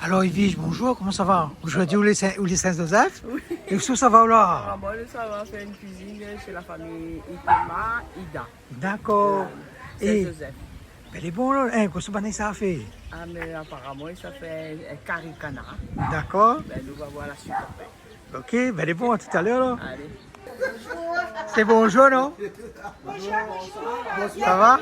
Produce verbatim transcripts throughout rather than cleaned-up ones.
Alor, Edwige, bonjour, koman sa va ? Zordi ou lé Sin-, ou lé Sin-Zozèf ? Oui. É ousa ou sava la ? Ah, moin, sa va fé in kuizine shé la fami Itema, Ida. Dakor. É, Sin-Zozèf. Bin, lé bon, la. Hin, kosa banna i sa fé ? Ah, mé aparaman, i sa fé in kari kanar. Dakor. Bin, nou va voir la suit apré. Ok, bin, lé bon, à tout à l'heure, la. Alé. Sé bonjour, non ? Sa va ?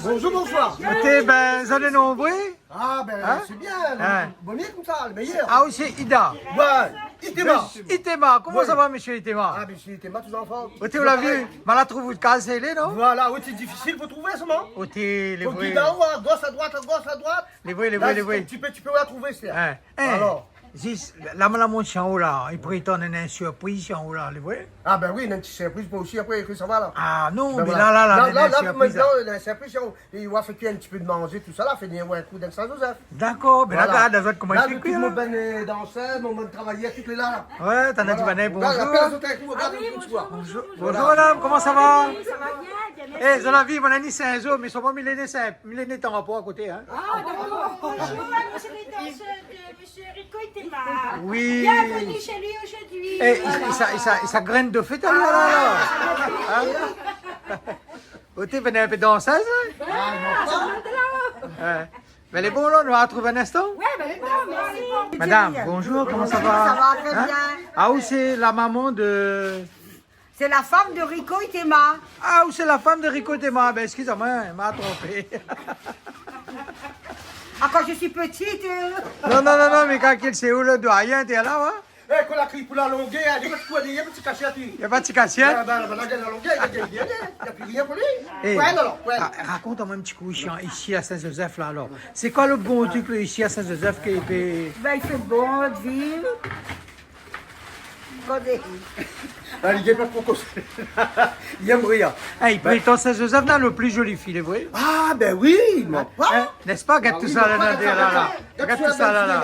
Bonjour, bonsoir. Oté, bin, zot lé nonbré ? Ah, bin, sé bien. Hin. Bon, bien konmsa, le méyèr. Ah, ou sé Ida. Ouais, Itema. Mésyé Itema, koman sa va, mésyé Itema ? Ah, mésyé Itema, tout an form. Oté, ou la vi, ma la trouv out kaz, lé, non ? Voilà, oui, sé difisil pou trouvé, sèlman. Oté, lé vré. Fo gid aou, a gos, a droit, a gos, a droit. Lé vré, lé vré, lé vré. La, sé in ti pé, ti pé trouvé, sé. Hin. Hin. Alor. Zis, la, la, mon tien, ou la, i prétann in sirpriz, tien, ou la, lé vré ? Ah, bin oui, néna in ti sirpriz pou ou osi, apré, ke sa va, la. Ah, non, mé la, la, la, la, néna in sirpriz, la. Non, néna in sirpriz, tien, i va fé kui in ti pé de manzé, tousa, la, fé vnir in kou dann Sin-Zozèf. Dakor, bin la, gard azot koman i fé kui, la. La, tout mon bann, euh, dansèr, mon bann travayèr, tout lé la, la. Ouais, ou la di banna bonjour. Gard, apèl azot in kou, gard in kou. Bonjour, bonjour, madam, koman sa va ? Oui, sa va bien, bien, mèrsi. Eh, zot la vi, mon ami Sin-Zo, mé son fanm, lé né Sin-, lé né Tanpon a koté, hin. Ah, dakor. Bonjour, nou sé lé dansèr de Monsieur Rico Itema. Oui. Bienvenue chez lui aujourd'hui. Eh, i, i sa, i sa, i sa grinn de fèt, alor, la, la. Hin ? Oté, vien in pé dansèz, hin ? Ah, non. Hin. Mé lé bon, la, nou va artrouv in instan. Ouais, bin, lé bon, mèrsi. Madam, bonjour, koman sa va ? Sa va, très bien. Hin ? Ah, ou sé la momon de Sé la fanm de Rico Itema. Ah, ou sé la fanm de Rico Itema. Bin, eskiz amoin, ma tronpé. Ah, kan mi lé ti, euh. Non, non, non, non, mé trankil, sé ou le doyen, té la, wa ? Eh, kan la kri pou la longèr, li va ti koné, li va ti kashé, li. Li va ti kashé ? Ah, bin, bin, la, la longèr, li gingn rien, li na pi rien pou li. Eh, ouais, non, non, ouais. Ra-, rakont amoin in ti kou isi, isi a Sin-Zozèf, la, alor. Sé koi le bon trik, le, isi a Sin-Zozèf, ke, ke Bin, i fé bon, de viv. Koné. Ah, li gingn pa tro koz. Li èm ri, hin. Eh, i prétann Sin-Zozèf néna le pli zoli fi, lé vré ? Ah, bin oui, mé hin, nèspa ? Gard tousa la, la, la. Gard tousa la, la.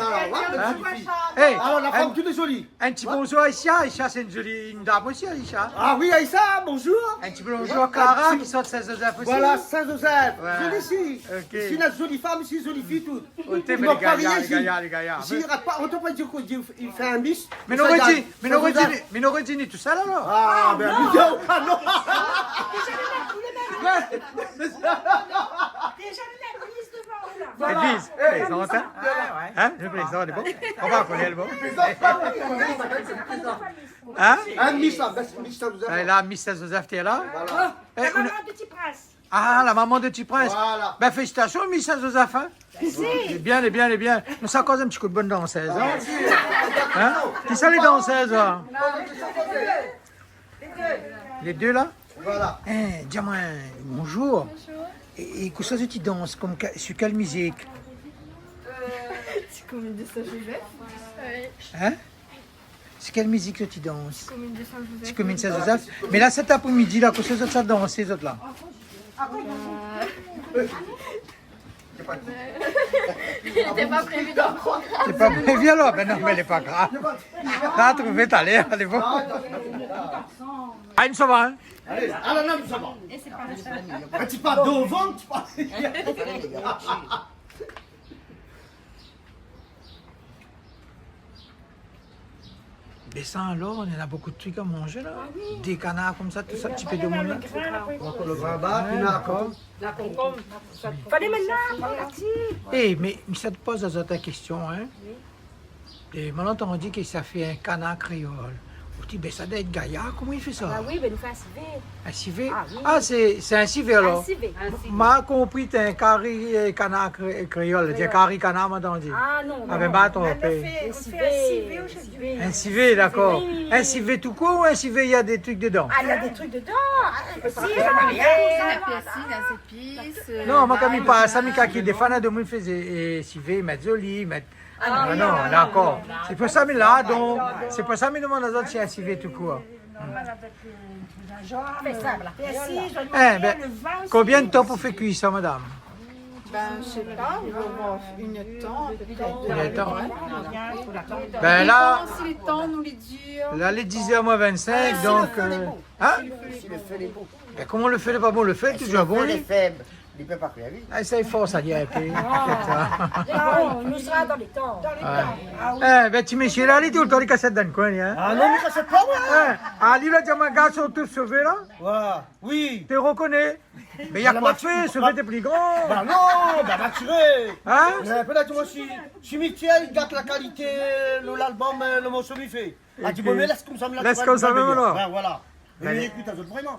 Hin ? Eh, alor, la fanm, tout lé zoli. In ti bonzour a Aïcha. Aïcha, sé in zoli, in dam osi, Aïcha. Ah oui, Aïcha, bonjour. In ti bonzour a Clara, ki sort Sin-Zozèf osi. Voilà, Sin-Zozèf. Ouais. Zoli isi. Ok. Isi, néna zoli fanm, isi, zoli fi, tout. Oté, mé lé gayar, lé gayar, lé gayar. Isi, i rat pa, otan pa dir ke i fé in miss. Mé nou redi, mé nou redi, mé nou redi ni tousèl, alor. Ah, bin, ah, non. Déza, la miss devan ou, la. Voilà. Édwige, plézant, hin ? Ah, ouais. Hin ? Mi plézant, lé bon. Nou va koné, lé bon. Hin ? In miss, la, miss Sin-Zozèf. La, miss Sin-Zozèf, té la. Voilà. Eh, la momon de Ti Prins. Ah, la momon de Ti Prins. Voilà. Bin, félisitasion, miss Sin-Zozèf, hin. Mèrsi. Lé bien, lé bien, lé bien. Nou sa koz in ti kou de bann dansèz, hin. Hin ? Kisa lé dansèz, la ? Lé dé, la ? Voilà. Eh, di amoin bonjour. Bonjour. É, é kosa zot i dans, konm ke-, su kèl mizik ? Euh, Ti Komine de Sin-Zozèf. Ouais. Hin ? Sé kèl mizik zot i dans ? Ti Komine de Sin-Zozèf. Ti Komine Sin-Zozèf. Mé la, sèt aprémidi la, kosa zot sa dansé, zot la ? Euh, té pa prévi dan le program. Té pa prévi alor ? Bin non, mé lé pa grav. La, trouvé talèr, lé bon. Ah, nou sava, hin ? Alé, alé, nou sava. É sé pa... Ah, ti pa dovan, ti pa... Bin sa alor, néna bonpé de trik a manzé la. Ah oui. Dé kanar konmsa, tousa, ti pé de moun la. Néna le grin, apré. Ankor le grin ba, ouais, pi néna la konkonm. La konkonm. Falé mèt la, la ti. Eh, mé mi sa poz azot in késtion, hin. Oui. É moin la antann di ke sa fé in kanar kréol. Ou di, bin, sa doi èt gayar, koman i fé sa ? Ah oui, bin, nou fé in sivé. In sivé ? Ah oui. Ah, sé, sé in sivé, alor. In sivé. Ma konpri, té in kari, euh, kanar kré-, kréol. Kréol. Té kari kanar, ma antann di. Ah non, non. Ah, bin, ma tronpé. Nou fé, nou fé in sivé zordi. In sivé, dakor. Oui. In sivé tou kour ou in sivé, néna dé trik dedan ? Ah, néna dé trik dedan. Ah, si, néna pèrsil, néna zépis, euh, lay. Non, moin, kan mi parl sa, mi kalkil, défoi, néna demoun i fé, euh, sivé, i mèt zoli, i mèt Ah non, dakor. Sé pou sa mi la, donk, sé pou sa mi demann azot si in sivé tou kour. Fé sa, voilà. Eh bin, konbien de tan pou fé kui sa, madam ? Bin, mi sé pa, nou va voir in èr de tan, apépré. In èr de tan, hin ? Bin la, si le tan nou lé dir. La, lé dizèr moin vinnsink, donk, euh, hin ? Si le fé lé bon. Bin, koman le fé lé pa bon ? Le fé lé toujour bon, li. Si le fé lé fèb. Li pé pa fé, oui. Ah, sa i fors ali in pé. Ah. Sé bon, nou sra dan lé tan. Dan lé tan. Ah oui. Eh, bin, ti mésyé la, li toultan li kas la tèt dann koin, li, in. Ah non, mi kas pa, moin. Eh, ali la di amoin, gard son tout sové la. Oué. Oui. Té rokoné. Mé na koi fé, sové té pli gran. Ba non, ba matiré. In ? Mé in pé la di amoin, si, si Michel i gat la kalité, lo, lalbom, eh, lo morso mi fé. La di, bon, mé lès konmsa, mé la, lès konmsa mèm, alor. Oué, voilà. Mé ékout, azot vréman.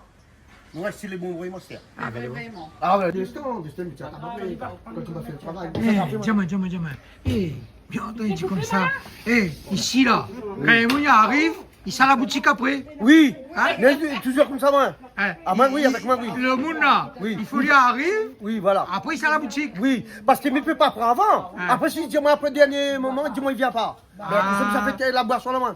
Oué, si lé bon vréman, sé. Ah, bin, lé bon. Vréman. Ah, oué, Destin, Destin, mé ti a pa konpri. Kan ou va fé lo travay. Eh, di amoin, di amoin, di amoin. Eh, bien antann, di konmsa. Eh, isi la, kan in moun i ariv, i sar la boutik apré. Oui. In ? Mé touzour konmsa, moin. In ? Ah, moin, oui, avèk moin, oui. Lo moun la, oui, i fo li ariv. Oui, voilà. Apré, i sar la boutik. Oui, parske mi pé pa pran avan. In ? Apré, si li di amoin apré dernié moman, li di amoin, li vien pa. Bin, ah, pou sa, sa fé la boison la, moin.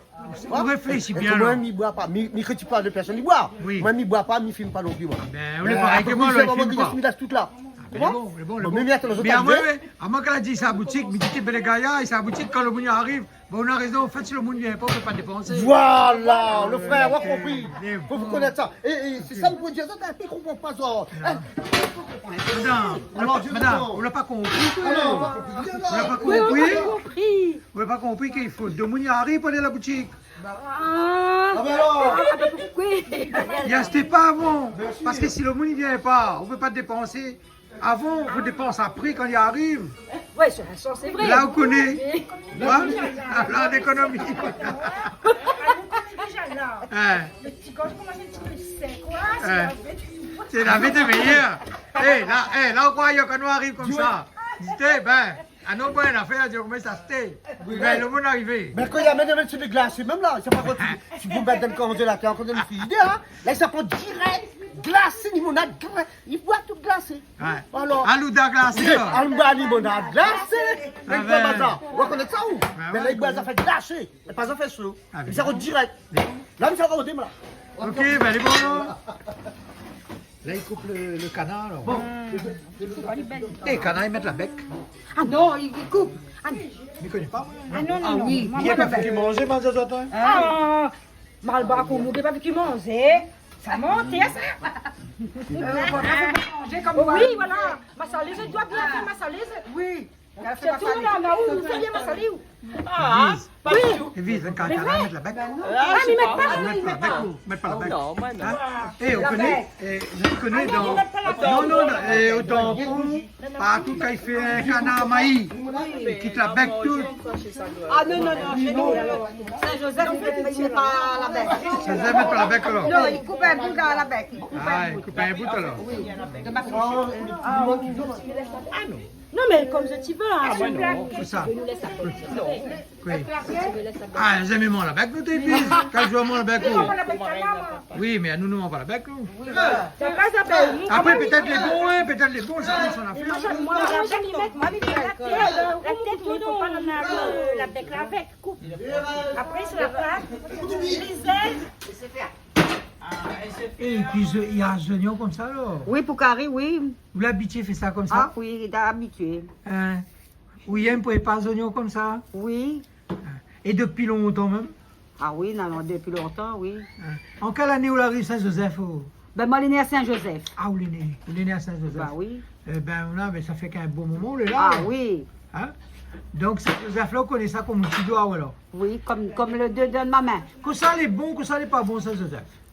Ou réfléshi bien, koman la. Mi boi pa, mi, mi kritik pa lé pèrsone i boi. Oui. Moin, mi boi pa, mi fim pa non pli, moin. Bin, ou lé parèy ke moin, apré, la, mi fim pa. Mi las tout la. Ah, bin, lé bon, lé bon, lé bon. Mé atann, mé amoin, amoin, kan la di sa boutik, mi di, té bèl gayar, sa boutik, kan lo moun i ariv, bon, ou na rézon, an fèt, si lo moun i vien pa, ou pé pa dépansé. Voilà, lo frèr, ou la konpri. Lé bon. Fo ou konèt sa. É, é sé sa, mi pou dir sa, ou konpran pa sa. Non. In ? Madam, ou la pa, madam, ou la pa konpri, koi. Ou la pa konpri. Oui, ou la pa konpri. Ou la pa konpri ke i fo dé moun i ariv pou alé la boutik. Ah. Ah, bin alor. Ah, bin, poukosa ? I ashté pa avan. Bien sir. Parske si lo moun i vien pa, ou pé pa dépansé avan, ou dépans apré kan li ariv. Oué, sé, sa sé vré. La, ou koné. Oué. In ? La, lékonomi. Alor, ou koné déza la. In. Lo ti gars i komans in ti pé sèk, koi. In. Sé la vé de méyèr. Eh, la, eh, la, ou kroi, kan nou ariv konmsa. Di, bin, Ah non, bon, in afèr, di, koman sa sté ? Oui, bin, oui. Lo moun arivé. Mé kan i amèn, i amèn si lé glasé mèm la, sé pa konm si, si ou mèt dann konzélatèr, ankor dann frizidèr, in. La, sa pran dirèk, glasé, limonad, gla-, i boi tout glasé. Oué. Alor. Alouda glasé, oui, la. Alouda limonad glasé. Ah, bin. Mé ou koné sa, ou ? Ah, oué. Mé la, i boi sa fé glasé. Mé pa sa fé sho. Ah, bin. Sa pran dirèk. La, mi sa rodé, moin, la. Ok, bin, lé bon, la. La, i koup lo, lo kanar, alor. Bon. É, kanar, i mèt la bèk. Ah non, i, i koup. Ah, mi koné pa, moin. Ah non, non, non. Ah oui. Moin, moin, la bèk. Li la pa fé ki manzé, manzé azot, in ? Ah, malbar, koman ou la pa fé ki manzé ? Sa i mant, sa. Euh, ou la pa fé manzé konm moin. Oui, voilà. Masalé, i doi bien fé masalé. Oui. Sé tou la, na ou, ou fé bien masalé, ou ? Ah, pa ditou. Éviz, éviz, kan, kan i mèt la bèk. Ah, mi mèt pa. Mèt la bèk, ou mèt pa la bèk. Non, moin, non. In ? É, ou koné, é, ou koné dan, non, non, non, é, o Tampon, partou kan i fé in kanar mayi, i kit la bèk tout. Ah non, non, non, shé nou, Saint-Joseph, i mèt pa la bèk. Saint-Joseph i mèt pa la bèk, alor ? Non, i koup in bout dan la bèk. I koup in bout. Ah, i koup in bout, alor. Oui. Ah non. Non, mé konm zot i vé, in. Ah, moin, non. Sé sa. Koi ? Ah, zot i mèt pa la bèk, nou, té di. Kèl zour i mèt la bèk, ou ? Oui, mé anou, nou, nou mèt pa la bèk, nou. Sa pa sa, bin, nou, apré, pétèt lé bon, in, pétèt lé bon, shakinn son afèr. Moin, moin, moin, mi mèt, moin, mi mèt la tèt, la tèt, mé fo pa nou na, euh, la bèk la avèk, koup. Apré, sé la pat, lé zèl. É pi, zo-, i na zoignon konmsa, alor ? Oui, pou kari, oui. Ou la abitié fé sa konmsa ? Ah oui, la abitié. In ? Ou yèm pou pa zoignon konmsa ? Oui. In. É dopi lontan mèm ? Ah oui, non, non, dopi lontan, oui. In. An kèl ané ou la ariv Saint-Joseph, ou ? Bin, moin lé né a Saint-Joseph. Ah, ou lé né, ou lé né a Saint-Joseph. Ba oui. É bin, ou la, bin, sa fé in bon moman ou lé la. Ah oui. In ? Donk, Saint-Joseph la, ou koné sa konm out ti doi, ou, alor ? Oui, konm, konm lé dé dan ma min. Kosa lé bon, kosa lé pa bon, Saint-Joseph ?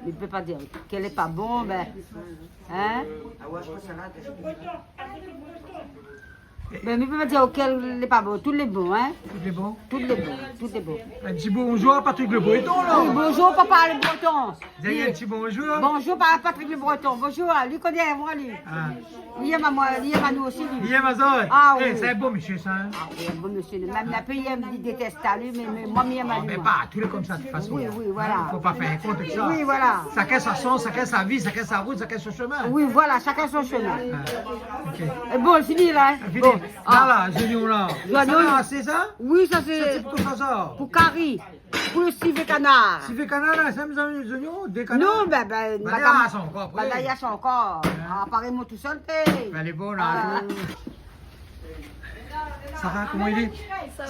Mi pé pa dir ke lé pa bon, bin, in ? Bin, mi pé pa dir okèl lé pa bon. Tout lé bon, in ? Tout lé bon ? Tout lé bon, tout lé bon. In ti bonjour a Patrick Le Breton, la. Oui, bonjour, papa Le Breton. Di in ti bonjour. Bonjour, pa-, Patrick Le Breton. Bonjour, li koné amoin, li. Ah. Li yèm amoin, li yèm anou osi, li. Li yèm azot. Ah, oui. Eh, sé in bon mésyé, sa, in. Ah, oui, in bon mésyé. Mèm la, pé yèm, li détès ali, mé, mé moin, mi yèm ali, moin. Ah, mé pa, tout lé konmsa, de tout fason. Oui, oui, voilà. Fo pa fé in kont èk sa. Oui, voilà. Shakinn sa shans, shakinn sa vi, shakinn sa rout, shakinn son shomin. Oui, voilà, shakinn son shomin. Ah, ok. É bon, fini, la, in. Ah, fini. Bon. La, la, zoignon, la. Zoignon. Sa, sé sa ? Oui, sa, sé pou kari. Pou lo sivé kanar. Sivé kanar, la, sa, mi zoignon, dé kanar. Non, bin, bin, madam, la, i ash ankor, apré. Bin, la, i ash ankor. Oué. Ah, parèy moin tousèl, té. Bin, lé bon, la. Ah. Sara, koman i lé ?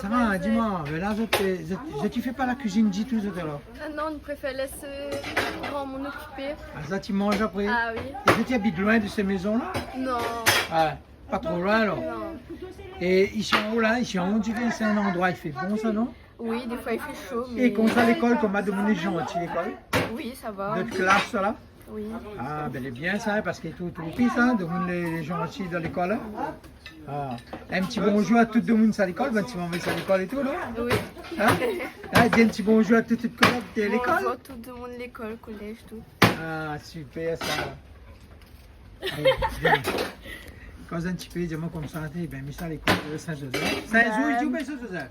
Sara, di amoin, mé la, zot, zot, zot i fé pa la kuizine ditou, zot, alor ? Ah non, nou préfèr lès, euh, granmoun okipé. Ah, sa, ti manz apré ? Ah oui. É zot i abit loin de sé mézon-la ? Non. Ah, pa tro loin, alor ? Non. É isi anlèr la, isi anlèr, on diré sé in landroi, i fé bon, sa, non ? Oui, défoi, i fé sho, mé... É koman sa, lékol, koman, domoun lé zanti, lékol ? Oui, sa va. Nout klas, sa, la ? Oui. Ah, bin, lé bien sa, parske tout, tout pi sa, domoun lé, lé zanti dan lékol, in. Ah. In ti bonzour a tout domoun sa lékol, bin, ti manmay sa lékol é tout, non ? Oui. In ? Ah, di in ti bonzour a tout, tout kolèg de lékol. Bonzour tout domoun lékol, kolèz, tout. Ah, super sa. Alé, vien. Koz in ti pé, di amoin konmsa, té, bin, mi sa lékol, euh, Sin-Zozèf. Sin-Zozèf, bin, ou di, bin, Sin-Zozèf.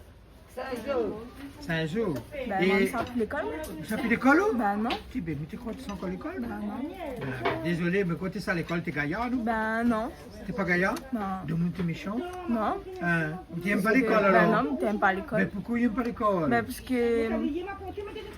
Sin-Zozèf. Bin, é moin, mi sort pi lékol. Ou sort pi lékol, ou ? Bin non. Ti, bin, mi té kroi ou té ankor lékol. Bin non. Bin, dézolé, mé kan té sa lékol, té gayar, non ? Bin non. Té pa gayar ? Non. Domoun té méshan ? Non. In ? Ou té yèm pa lékol, alor ? Bin non, mi té yèm pa lékol. Mé poukosa ou yèm pa lékol ? Bin, parske,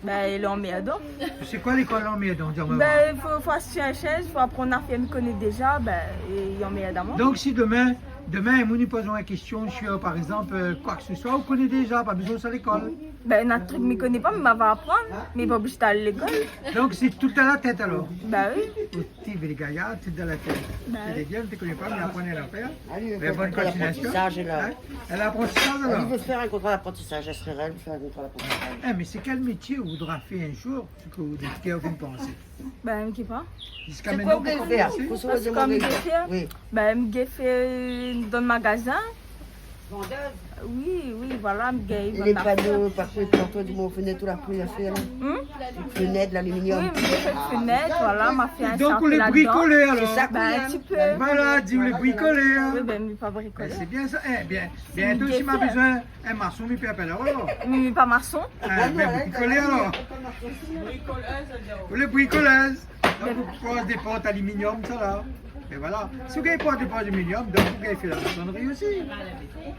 bin, lé anmèrdan. Sé koi lékol anmèrdan, di amoin ? Bin, fo, fo asiz si in shèz, fo aprann afèr mi koné déza, bin, é, lé anmèrdan. Donk, si domin, domin, in moun i poz amoin in késtion sur, par égzanp, euh, koi ke se soi, ou koné déza, pa bezoin sa lékol. Bin, na trik mi koné pa, mé ma va aprann, mé pa oblizé alé lékol. Donk, sé tout dan la tèt, alor ? Bin oui. Ou té, mé lé gayar, tout dan la tèt. Bin oui. Sé bien, ou té koné pa, mé aprann in afèr. Alé, mé bone kontinuasion. Aprantisaz, la. In ? Èl la aprantisaz, alor ? Èl i vé fé in kontra d'aprantisaz, èl sré rèd, fé in kontra d'aprantisaz. Eh, mé sé kèl métié ou voudra fèr in zour ? Sé ke ou, de kèr ou pans ? Bin, mi koné pa. Ziska mintnan, ou la pa komans. Kosa ou vé fé ? Bin, mi vé fé, euh, dan le magazin. Vandèz ? Oui, oui, voilà, mi vé vann lé pano, parske tanto di mon fenèt, ou la pri afèr la. Hmm ? Fenèt, laluminium. Oui, mi vé fé fenèt, voilà, ma fé in... Donk, ou lé brikolèr, alor ? Sé sa. Bin, in ti pé. Voilà, di ou lé brikolèr. Oui, bin, mi pa brikolèr. Bin, sé bien sa. Eh, bien, bientôt, si ma bezoin in mason, mi pé apèl aou, alor. Mi pa mason. Ah, bin, brikolèr, alor. Ou lé brikolèz. Donk, ou poz dé port aluminium, sa la. É voilà. Si ou gingn port dé port aluminium, donk ou gingn fé la masonri osi.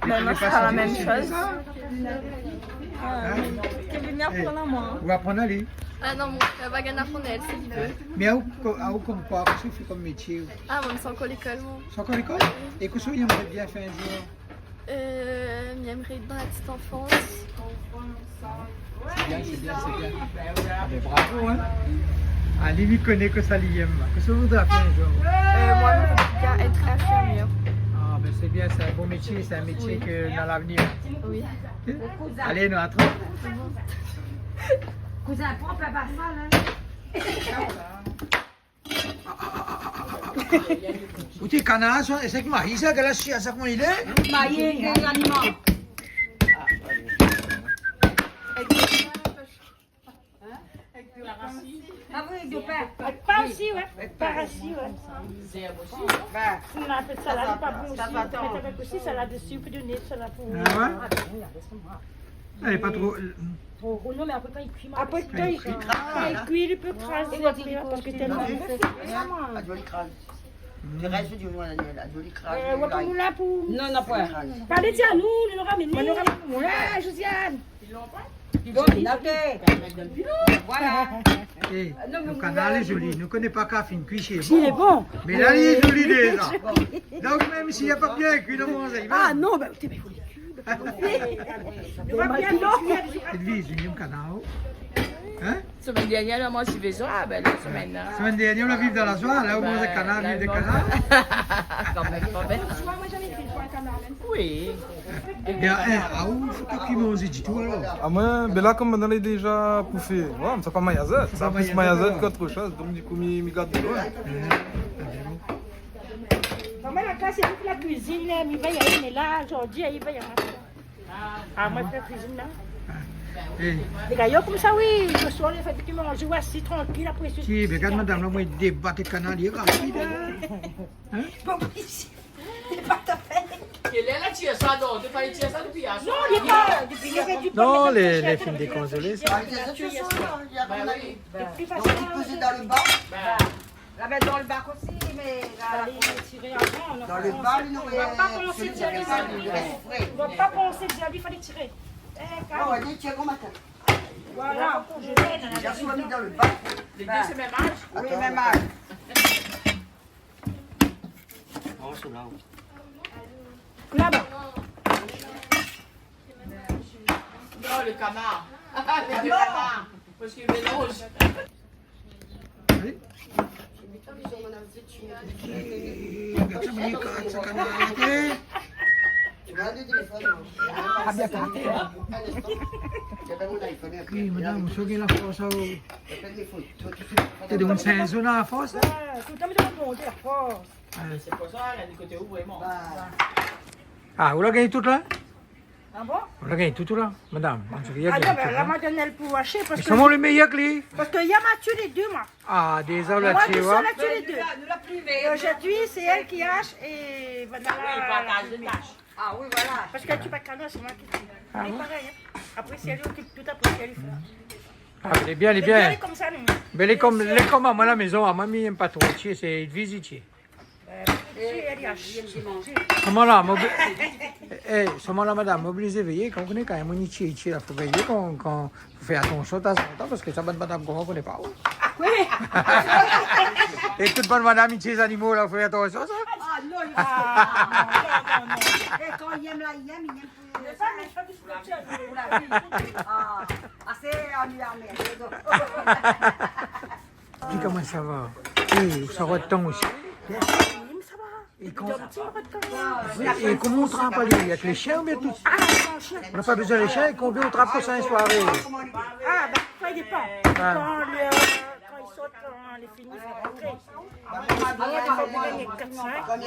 Bin non, sé pa la mèm shoz. In ? Ke vien aprann amoin, in. Ou aprann ali. Ah non, mon frèr va gingn aprann ali, si li vé. Mé aou, ko-, aou, konm koi, kosa ou fé konm métié, ou ? Ah, moin, mi sort ankor lékol, moin. Sort ankor lékol ? Oui. É kosa ou émré bien fèr in zour ? Euh, mi émré dan la petite enfance. Sé bien, sé bien, sé bien. Ah, bin, bravo, in. Ali, li koné kosa li yèm. Kosa ou voudra fèr in zour ? Euh, moin, mi vé bien èt infirmièr. Ah, bin, sé bien, sé in bon métié, sé in métié ke na lavnir. Oui. Alé, nou atann. Kouzin, pran pa sa, la. Ou té kanar, sa, é sé ke mayi, sa, ke la si, sa, koman i lé ? Mayi, in aliman. Ah oui, de pain. Èk pa osi, ouais. Èk pa osi, ouais. Bin, si nou apèl salad, sa pa bon osi. Mèt avèk osi, salad desi, ou pé doné salad pou... Ah ouais ? Alé, pa tro. Tro gro, non, mé apré, kan i kui, apré, kan i kui, kan i kui, li pé krazé apré, parske tèlman... Ah, joli kraz. Li rès di moin, la, la, joli kraz. Euh, ouais, pou moulin, pou... Non, non, pa. Parl anou, nou, nou ramèn. Moin, nou ramèn. Ouais, Josiane. Pilon, pilon, la tèr. Voilà. Eh, non, mé le kanar lé zoli. Nou koné pa kan fine kui, lé bon. Mé la, lé zoli déza. Donk, mèm si la pa bien kui, nou manz, i va. Ah non, bin, té, mé fo lé kui. Edwige, ou yèm kanar, ou ? In ? Semèn dèrnièr, nou la manz si vézo, ah, bin, la semèn, in. Semèn dèrnièr, nou la viv dan la zoi, la, ou manz kanar, viv de kanar. Kan mèm, kan mèm. Oui. Bin, in, ah, ou fé pa kui manzé ditou, alor ? Ah, moin, bin la, konm moin lé déza pou fé, ouais, mé sa pa mayazèt, sa plis mayazèt k'ot shoz, donk, di kou, mi, mi gard de loin. Maman, la klas, sé li ki la kuizine, la, mi va y alé, mé la, zordi, li va y alé. Ah, moin, fé la kuizine, la. Eh. Lé gayar konmsa, oui, le soir, lé fèt ki manz, ou asiz trankil, apré, si, mé gard madam la, moin, débat kanar, li lé rapid, in. In ? Bon, isi, lé pa topé. Kèl èr la tir sa, non ? Té fé tir sa dopi yèr soir. Non, lé pa, dopi yèr, dopi... Non, lé, lé fine dékonzélé, sa. Ah, lé tir sa, la, la. Bin oui. Lé pli fasil. Donk, ou pé poz dan le bak. Bin. La mèt dan le bak osi, mé la, alé tiré avan, non ? Dan le bak, non, mé... On va pa komansé tir ali, non. Li rès fré. On va pa komansé tir ali, falé tiré. Eh, kalm. Non, alé tir o matin. Voilà. Li la sou la mi dan le bak. Lé dé sé mèm az ? Oui, mèm az. Atann. Oh, sé la, oui. Laba. Le kanar. Le kanar. Parske i mélanz. Oui. Gard sa, mé li krak sa kanar la, té. Ah, bien, par tèr. Oui, madam, ou sort la fors, sa, oh. Té donn sinzo la fors, hein. Ah, tout le temps, mi donn la fors. Ah. Sé pou sa, la di koté ou, vréman. Ah, ou la gingn tout la ? Ah bon ? Ou la gingn tout, tout la, madam. Ah non, mé la, ma donn èl pou ashé, parske... Mé sé moin le méyèr k'li. Parske yèr, ma tié lé dé, moin. Ah, dézolé, moin la tié, tout sèl, ouais. La tié lé dé. Et aujourd'hui, c'est elle qui hache et voilà. Oui, i partaz lé tash. Ah oui, voilà. Parske la tié pa kanar, sé moin ki tié. Ah bon ? Mé parèy, hein. Apré, si èl i okip tout, apré, si èl i fé. Ah, lé bien, lé bien. Lé bien, lé konmsa, nou. Mé lé konm, lé konm amoin la mézon, amoin, mi yèm pa tro tié, sé vizitié. Euh, si, èl i ashé. Solman la, mobi-, eh, solman la, madam, mobilizé, véyé, kan ou koné kan mèm, i tié, i tié, la, fo véyé, kan, kan, fo fé atansion, tanzantan, parske sa, bann madam, koman, koné pa, oh. Oui. É tout bann madam, i tié zanimo, la, fo fé atansion, sa. Ah, non, non, non, non. É kan i yèm la, i yèm, i yèm pou sa, mé sa, pou la vi. Ah, ah, sé, ah, mé, ah, mé, Di koman sa va ? É, ou sa rod tang osi ? Bien sir, oui, mé sa va. É kan-, oui, é koman ou trap ali ? Avèk lé shien oubien tout ? Ah, san shien. Ou na pa bezoin lé shien, é konbien ou trap pou sa in soiré ? Ah, ben, sa i dépan. Ah. Kan le, kan i sort, kan lé fini, i fo rantré.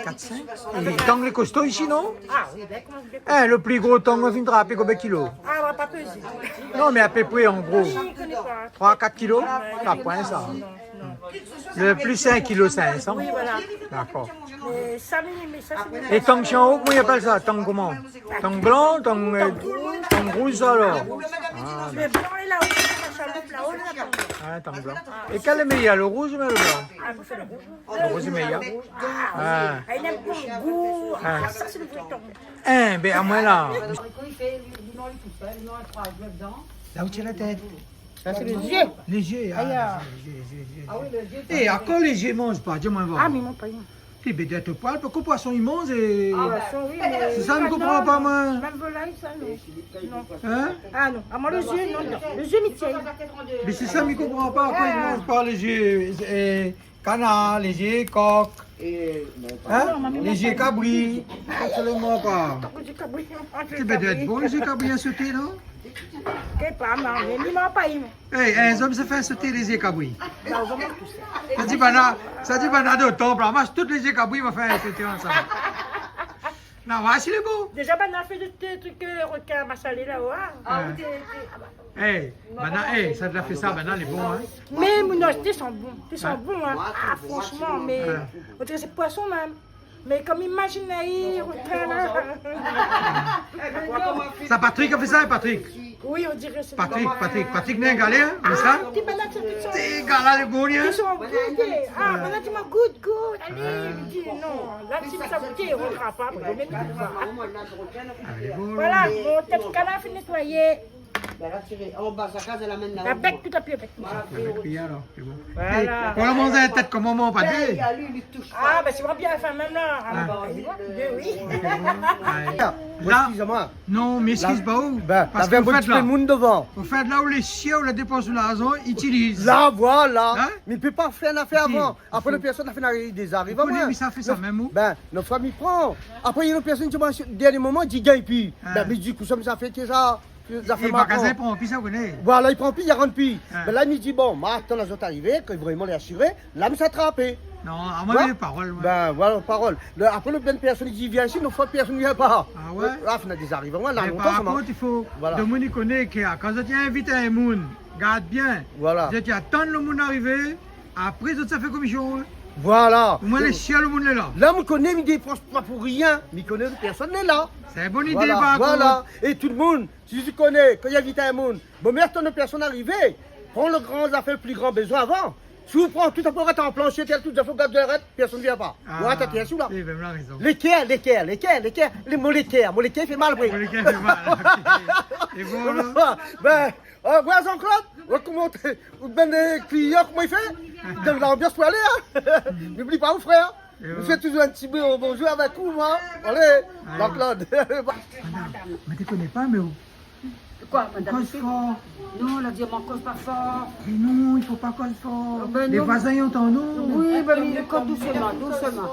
Kat, sink. É tang lé kosto isi, non ? Ah, oui, ben, koman... Eh, le pli gro tang ou la fine trapé, konbien kilo ? Ah, ou la pa pézé. Non, mé apépré, an gro. Mi koné pa. Troi, kat kilo ? Ouais. Sa poin sa. Non, non. Le pli, sé in kilo sink san. Oui, voilà. Dakor. Mé sa, mé, mé sa, sé... É tang shien an-o, koman i apèl sa ? Tang koman ? Tang blan, tang, euh, tang rouz, alor ? Ah, le blan lé la-o, sa, sa, le blan lé la-o. Ah, tang blan. É kèl lé méyèr, le rouz oubien le blan ? Ah, mi fé le rouz. Le rouz lé méyèr. Ah, oui. Ah. Ah, li na bon gou. Ah. Ah, sa, sé le vré tang. Eh, ben, amoin la. Kan i fé, li, li manz tout sèl, li manz troi zèf dedan. La ou tienn la tèt. Sa, sé lé zié. Lé zié, ah, lé zié, lé zié, lé zié. Ah oui, lé zié. Eh, akoz lé zié i manz pa ? Di amoin, va. Ah, mé i manz pa, i manz. Té, ben, dé poison, poukoi poison i manz, é... Ah, poison, oui, mé... Sé sa, mi konpran pa, moin. Mèm volay, sa, non. Non. Hein ? Ah, non. Ah, moin, le zié, non, non. Le zié, mi tienn. Mé sé sa, mi konpran pa, poukoi i manz pa lé zié, é, kanar, lé zié kok, hein ? Lé zié kabri. Absoliman pa. Té, ben, dé bon, lé zié kabri a soté, non ? Sé pa mal, mé mi manz pa, i manz. Eh, in zom sa fé soté lé zié kabri. Sa di banna, sa di banna de tanp la, mas tout lé zié kabri va fé soté ansanm. Non, voici le mot. Déza, banna la fé de, de trik, euh, rekin masalé la, ouais. Ah, oui, té, té, ah, bah. Eh, banna, eh, sa la fé sa, banna lé bon, hein. Mé, mon, non, té san bon, té san bon, hein. Ah, fransman, mé, on diré sé poison mèm. Mé kom imazine, i rotrin la. Sa, Patrick la fé sa, Patrick ? Oui, on diré sé Patrick, Patrick, Patrick, néna galé, hein, mé sa ? Ti banna, ti san... Té gala lé bon, hein ? Ti san bon, té. Ah, banna, ti man gout, gout. Alé, mi di, non. La, ti sa gout, on rotrin pa, apré, mé... Ah, lé bon, voilà, la. Mon tèt kanar fine nétoiyé. Èl la tiré anba sa kaz, èl la amenn la-o. Avèk tout a pié, avèk tout. Avèk pié, alor, sé bon. Voilà. É, pou la manzé la tèt koman, mon pa dé ? Ah, ben, si ou la bien fin mèm la. Ah. Ah, ben, oui, oui. Ah. La, excusez-moi. Non, mé eskiz pa ou. Ben, parske la, ou fé la, moun devan. Ou fé la, ou lé sièr, ou la dépans son larzan, itiliz. La, voilà. Hein ? Mé i pé pa fé in afèr avan. Apré, le pèrsone la fé in dé zariv avan. Ou koné, mé sa fé sa mèm, ou ? Ben, le fwa mi pran. Apré, néna in pèrsone i di amoin, dèrnié moman, i di, gingn pi. Ah. Ben, mi di, kosa sa fé, té sa. Sa fé... É, mal, magazin i pran pi, sa, ou koné. Voilà, i pran pi, i rann pi. Ah. Ben la, mi di, bon, ma atann azot arivé, ke vréman lé asiré, la, mi sa trapé. Non, amoin, voilà. Lé parol, ouais. Ben, voilà, parol. Le, apré, le, bann pèrsone i di, vien isi, non, fwa pèrsone i vien pa. Ah ouais ? La, fine dé zariv avan, la, lontan, par kont, i fo, voilà, demoun i koné ke, ah, kan zot i invit in moun, gard bien. Voilà. Zot i atann le moun arivé, apré, zot sa fé komision, hein. Voilà. Omoin, lé sièr, le moun lé la. La, mi koné, mi dépans pa pou rien. Mi koné le pèrsone lé la. Sé in bon idé, par kont. Voilà. É tout le moun, si zot i koné, kan i invit in moun, bon, mé atann le pèrsone arivé, pran le gran zafèr, le pli gran bezoin avan. Si ou pran tout, apré ou rès an planshé, tèl, tout zafèr, ou gard dèrièr, pèrsone i vien pa. Ah, ou atann, bien sir, la. Oui, ben, ou na rézon. Lékèr, lékèr, lékèr, lékèr. Le mo lékèr, mo lékèr i fé mal, oui. Mo lékèr i fé mal, ok. É bon, alor ? Ben, euh, ouais, Jean-Claude, ouais, koman té, ou, ben, le klian, koman i fé ? Donn lanbians pou alé, hein. Oubli pa, mon frèr. É bon. Mi fé touzour in ti bo-, bonzour avèk ou, moin. Alé, Jean-Claude. Madam, mi té koné pa, mé ou Koi, madam ? Koz for. Non, la di amoin koz pa for. Mé non, i fo pa koz for. Ben non. Lé voizin i antann anou. Oui, ben, mi koz dousman, dousman.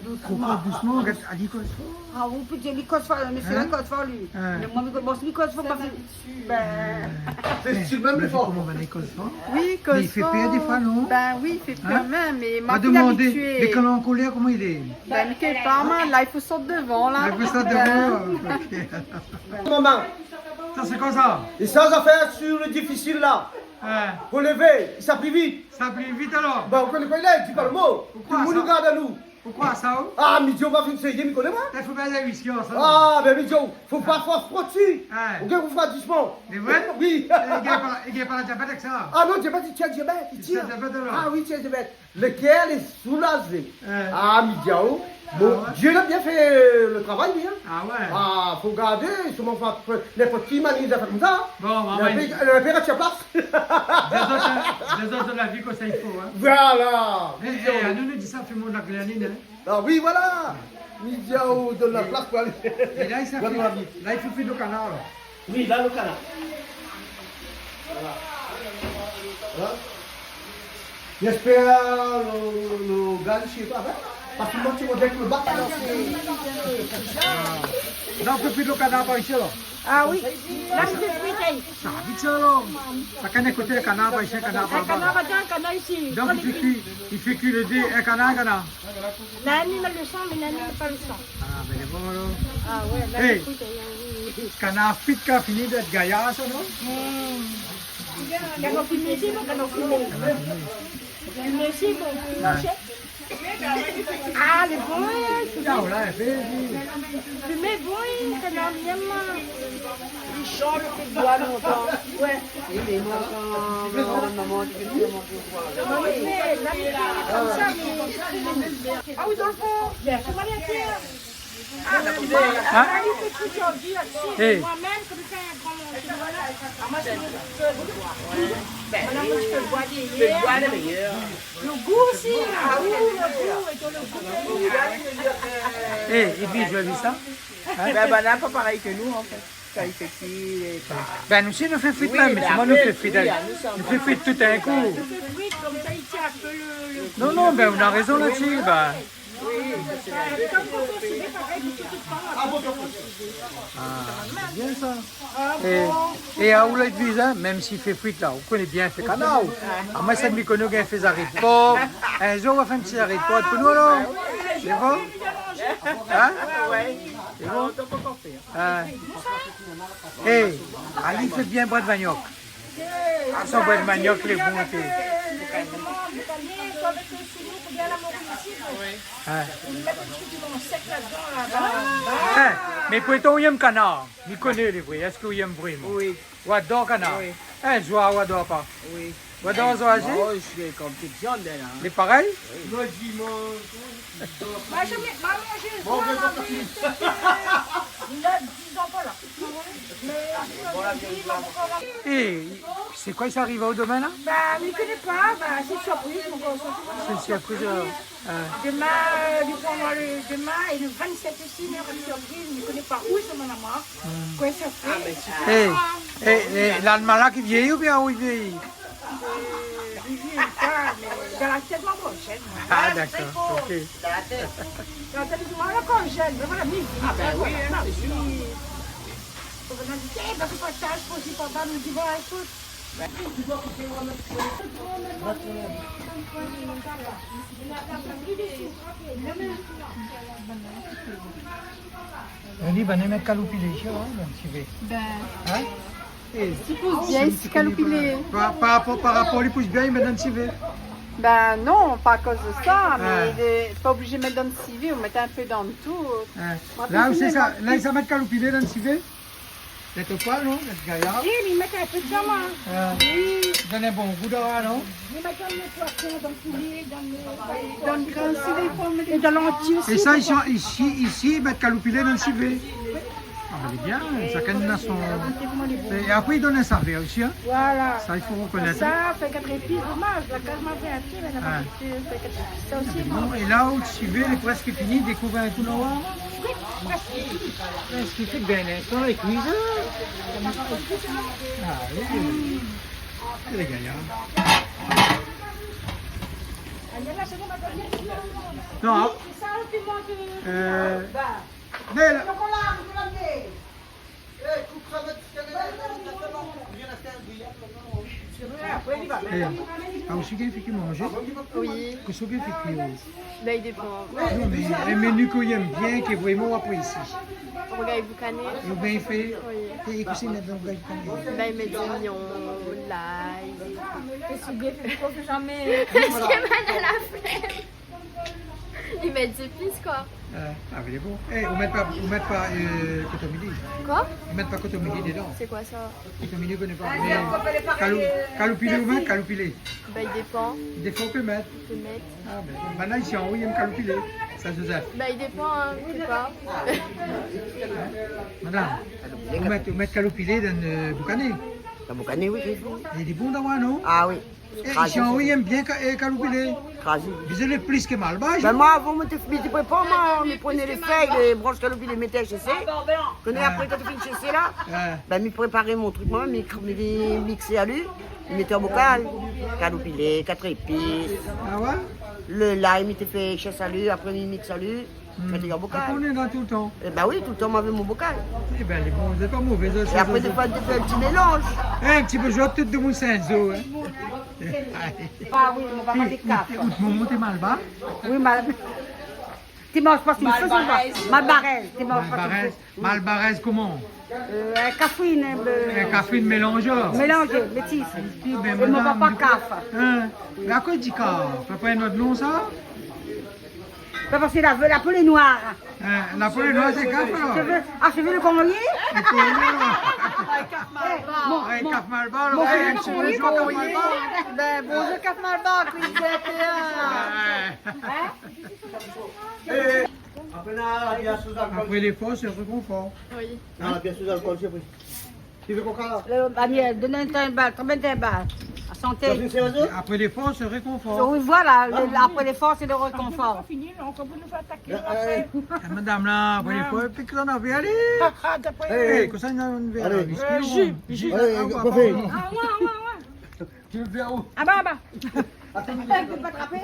Dousman. Fo koz dousman, gard, ali koz for. Ah, ou pé dir li koz for, mé sé la koz for, li. Mé moin, mi koz, bon, si mi koz for, pa fé. Ben. Sé mèm lé for. Koman i koz for ? Oui, koz for. Mé i fé pèr défoi, non ? Ben oui, i fé pèr mèm, mé moin, mi lé abitié. Mé kan lé an kolèr, koman i lé ? Ben, mi koné pa, moin, la, i fo sort dovan, la. I fo sort dovan, ok. Momon. Sa, sé koi sa ? É sa, zafèr sir le difisil la. Pou lévé, sa pli vit. Sa pli vit alor ? Ben, ou koné pa, i di pa le mo. Tout le moun i gard anou. Poukoi sa, ou ? Ah, mi di aou, ma fine séyé, mi koné, moin. I fo bien lé whisky, sa. Ah, ben, mi di aou, fo pa for, for ti. Ou gingn fé dousman. Sé vré ? Oui. É i gingn pa, i gingn pa la diabèt avèk sa ? Ah non, diabèt, i tienn diabèt, i tienn. I tienn diabèt, alor. Ah oui, i tienn diabèt. Le kèr lé soulazé. Ah, mi di aou, mon Dieu, la bien fé le travay, li, hein. Ah ouais. Ah, fo gardé, solman, fo, ninport ki manièr i fé konmsa. Bon, on va... Lé in pé, lé in pé raté la plas. Dézord, dézord de la vi, kan sa i fo, hein. Voilà. É, é, anou, nou di sa, fé mon la glanine, hein. Ah oui, voilà. Mi di aou, donn la plas pou alé. É la, i sa fé, la, i fo fé le kanar, la. Oui, la, le kanar. Voilà. Voilà. J'espère, le, le, le gars, je sais pas, hein. Parce que moi, tu vois bien que le bac, là, c'est... Non, on fait plus de canard par ici, là. Ah oui. La, mi fé kui, sa. Sa, vit sa, alor. Shakinn in koté, kanar par isi, kanar par laba. In kanar par la, in kanar isi. Donk, i fé kui, i fé kui lé dé, in kanar, in kanar. La, mi mèt le san, mé la, mi mèt pa le san. Ah, ben, lé bon, alor. Ah ouais, la, ékout, oui. Kanar frit, kan fini d'èt gayar, sa, non ? Hmm. Kanar fini, sé bon, kanar fini. Kanar fini. Mé sé bon, manzé. Ah, lé bon, hein. Ah, voilà, in pé, oui. Fimé bon, hein, kanar miam. Li shanj le fé d'boi lontan. Ouais. Oui, mé moin, kan mon momon, momon, tu peux dire, momon, tu vois. Non, mé la, mé konmsa, mé... Ah oui, dan le fon. Bien, sé malin, Pierre. Hein ? Moin mèm, konmsa, in gran manzé, voilà. Ah, moin, sé le fé d'boi. Voilà, moin, mi fé d'boi dèrièr. Le gou osi. Ah oui, le gou, é le gou. Eh, épi, zot la vi sa ? Hein ? Ben, ben, la, pa parèy ke nou, an fèt. Kan i fé kui, é pa... Ben, nou osi, nou fé frit, oui, mé mé solman nou apré, fé frit, oui, nou fé frit tout d'in kou. Nou fé frit, konmsa, i tienn in pé le, le... Non, non, ben, ou na rézon la-dsi, ben. Oui, sé vré. Ah, lé bien sa. É, é aou la, Edwige, hein, mèm si i fé frit la, ou koné bien fé kanar, ou. Ah, moin, sa mi koné, ou gingn fé zaré d'por. In zour, ou va fé in ti zaré d'por pou nou, alor. Sé bon ? Hein ? Sé bon ? Ah. Eh, ali i fé bien brèd maniok. Ah, son brèd maniok, lé bon, té. Ah. Eh, mé pourtan, ou yèm kanar. Mi koné, lé vré. Èske ou yèm vréman ? Oui. Ou ador kanar ? Oui. Eh, zoi, ou ador pa ? Oui. Ou ador zoi osi ? Moin, mi manz konm tout viann, la, hein. Lé parèy ? Oui. Moin, mi manz. Moin, zamé, moin, manzé zoi, oui, sé ke, li na dizan pa la. Mé, mi manz ankor la. Eh, sé koi sa i ariv aou domin la ? Ben, mi koné pa, ben, sé in sirpriz, mon gars. Sé in sirpriz, euh, euh. Domin, euh, li pran amoin le, domin, é le vingt-sept osi, mé in sirpriz, mi koné pa ousa, mon amour. Hmm. Koi sa i fé ? Eh, eh, eh, l'almanach i vieyi oubien ou i vieyi ? Euh, li vieyi pa, mé dan la tèt, moin, moin, jèn, moin. Ah, dakor, ok. Dan la tèt, moin, ankor jèn, mé voilà, mi vi. Ah, ben oui, hein, voilà, sé sir. Fo ke nou di, eh, ben, fo pa taz, fo si papa, nou di, bon, ékout. Li, ben, i mèt kaloupilé, tu vois, dan le sivé. Ben. Hein ? Eh, i pous bien, i pous kaloupilé. Par, par rapor, par rapor, li pous bien, i mèt dan le sivé. Ben non, pa akoz de sa, mé lé pa oblizé mèt dan le sivé, ou mèt in pé dan tout. Hein. Apré, la, sé sa, la, i sa mèt kaloupilé dan le sivé. Lé tro poil, non ? Lé gayar. Oui, li mèt in pé d'damar. Ah. Oui. Donn in bon gou d'damar, non ? Li mèt dan le poison, dan le poulé, dan le, dan le grin osi, défoi, mé é dan lanti osi, isi, défoi. Isi, isi, i mèt kaloupilé dan le sivé. Ah, ben, lé bien, shakinn na son... É apré, i donn in savèr osi, hein. Voilà. Sa, i fo rokonèt, hein. Sa, fé kat zépis, domaz, la kaz ma fé in ti, mé la pa fé kat zépis. Sa osi, bon. É la, le sivé lé prèsk fini, dékouv in kou noir. Èske i fé bien linstan la, i kui sa ? Ah oui. Lé gayar. Non. Euh, Belle. Eh, ah, ou sava fé kui manzé ? Oui. Kosa ou fé kui ? Ben, i dépan. Non, mé in meni ke ou yèm bien, ke vréman ou aprésié. Rougay boukané. Ou bien fé ? Oui. É, é kosa i mèt dan rougay boukané ? Ben, i mèt zoignon, lay. É si ou bien fé, kosa ou fé zamé ? Parske mwin na la flèm. I mèt zépis, koi. Ah, ah, mé lé bon. Eh, ou mèt pa, ou mèt pa, euh, kotomili. Koi ? Ou mèt pa kotomili dedan. Sé koi sa ? Kotomili, ou koné pa. Mé kalou-, kaloupilé, ou mèt kaloupilé. Ben, i dépan. Défoi ou pé mèt. I pé mèt. Ah, ben, banna isi anlèr i yèm kaloupilé. Sa, Joseph. Ben, i dépan, hein, mi koné pa. Madam, ou mèt, ou mèt kaloupilé dan, euh, boukané. Dan boukané, oui. Lé bon, non ? Ah oui. Eh, isi anlèr i yèm bien ka-, eh, kaloupilé. Krazé. Dézolé, plis ke malbar. Ben, mwin, avan, mwin té, mi té prépar, mwin, mi prené lé fèy, lé bransh kaloupilé, mi mèt shésé. Koné, apré, kan ou fini shésé la, ben, mi prépar mon truk, mwin, mi, mi, mi miks ali, mi mèt an bokal. Kaloupilé, kat zépis. Ah ouais ? Lo lay, mi té fé shés ali, apré, mi miks ali. Hmm. Mèt an bokal. Apré, ou néna toultan. Eh ben oui, toultan, mwin, avèk mon bokal. Eh ben, lé bon, sé pa mové, sa. É apré, défoi, ou fé in ti mélanz. Eh, in ti pé, zot tout demoun sé in zo, hein. Ah oui, mon papa té kaf. Ou, ou, ou té malbar ? Oui, mal-, té manz pa si fé, sa. Malbarèz. Malbarèz, té manz pa si fé. Malbarèz. Malbarèz koman ? Euh, in kafrine, hein, euh, in kafrine mélanzé. Mélanzé, métis. Eh ben, é mon papa kaf. Hein ? Mé akoz i di kaf ? Pa in not non, sa ? Ben, parske la, la po lé noir. Hein, la po lé noir, sé kaf, alor ? Shové, ah, shové lo kongolé ? Lo kongolé, alor. Eh, mon, mon, kaf malbar, alor. Eh, in ti pé lo kaf malbar. Ben, bonzour, kaf malbar, kouizin, hein ? Apré, la, la bièr sou alkol. Apré léfor, sé rékonfor. Oui. Non, la bièr sou alkol, sé vré. Ti vé koka la ? Lo, Daniel, donn in tin ba, trap in tin ba. Santé. Sa, sé sérié ? Apré léfor, sé rékonfor. Oui, voilà, lo, apré léfor, sé lo rékonfor. Fini, non, kan nou va ataké apré. Eh, madam la, apré léfor, pi k'ou na anvi alé. Ah, ah, d'apré. Eh, kosa nou na anvi alé ? Alé. Whisky, euh, ju, ju. Ah, ouais, ouais, ouais. Ti vé bien ou ? Ah bah, ah bah. Atann. Ou pé pa trapé.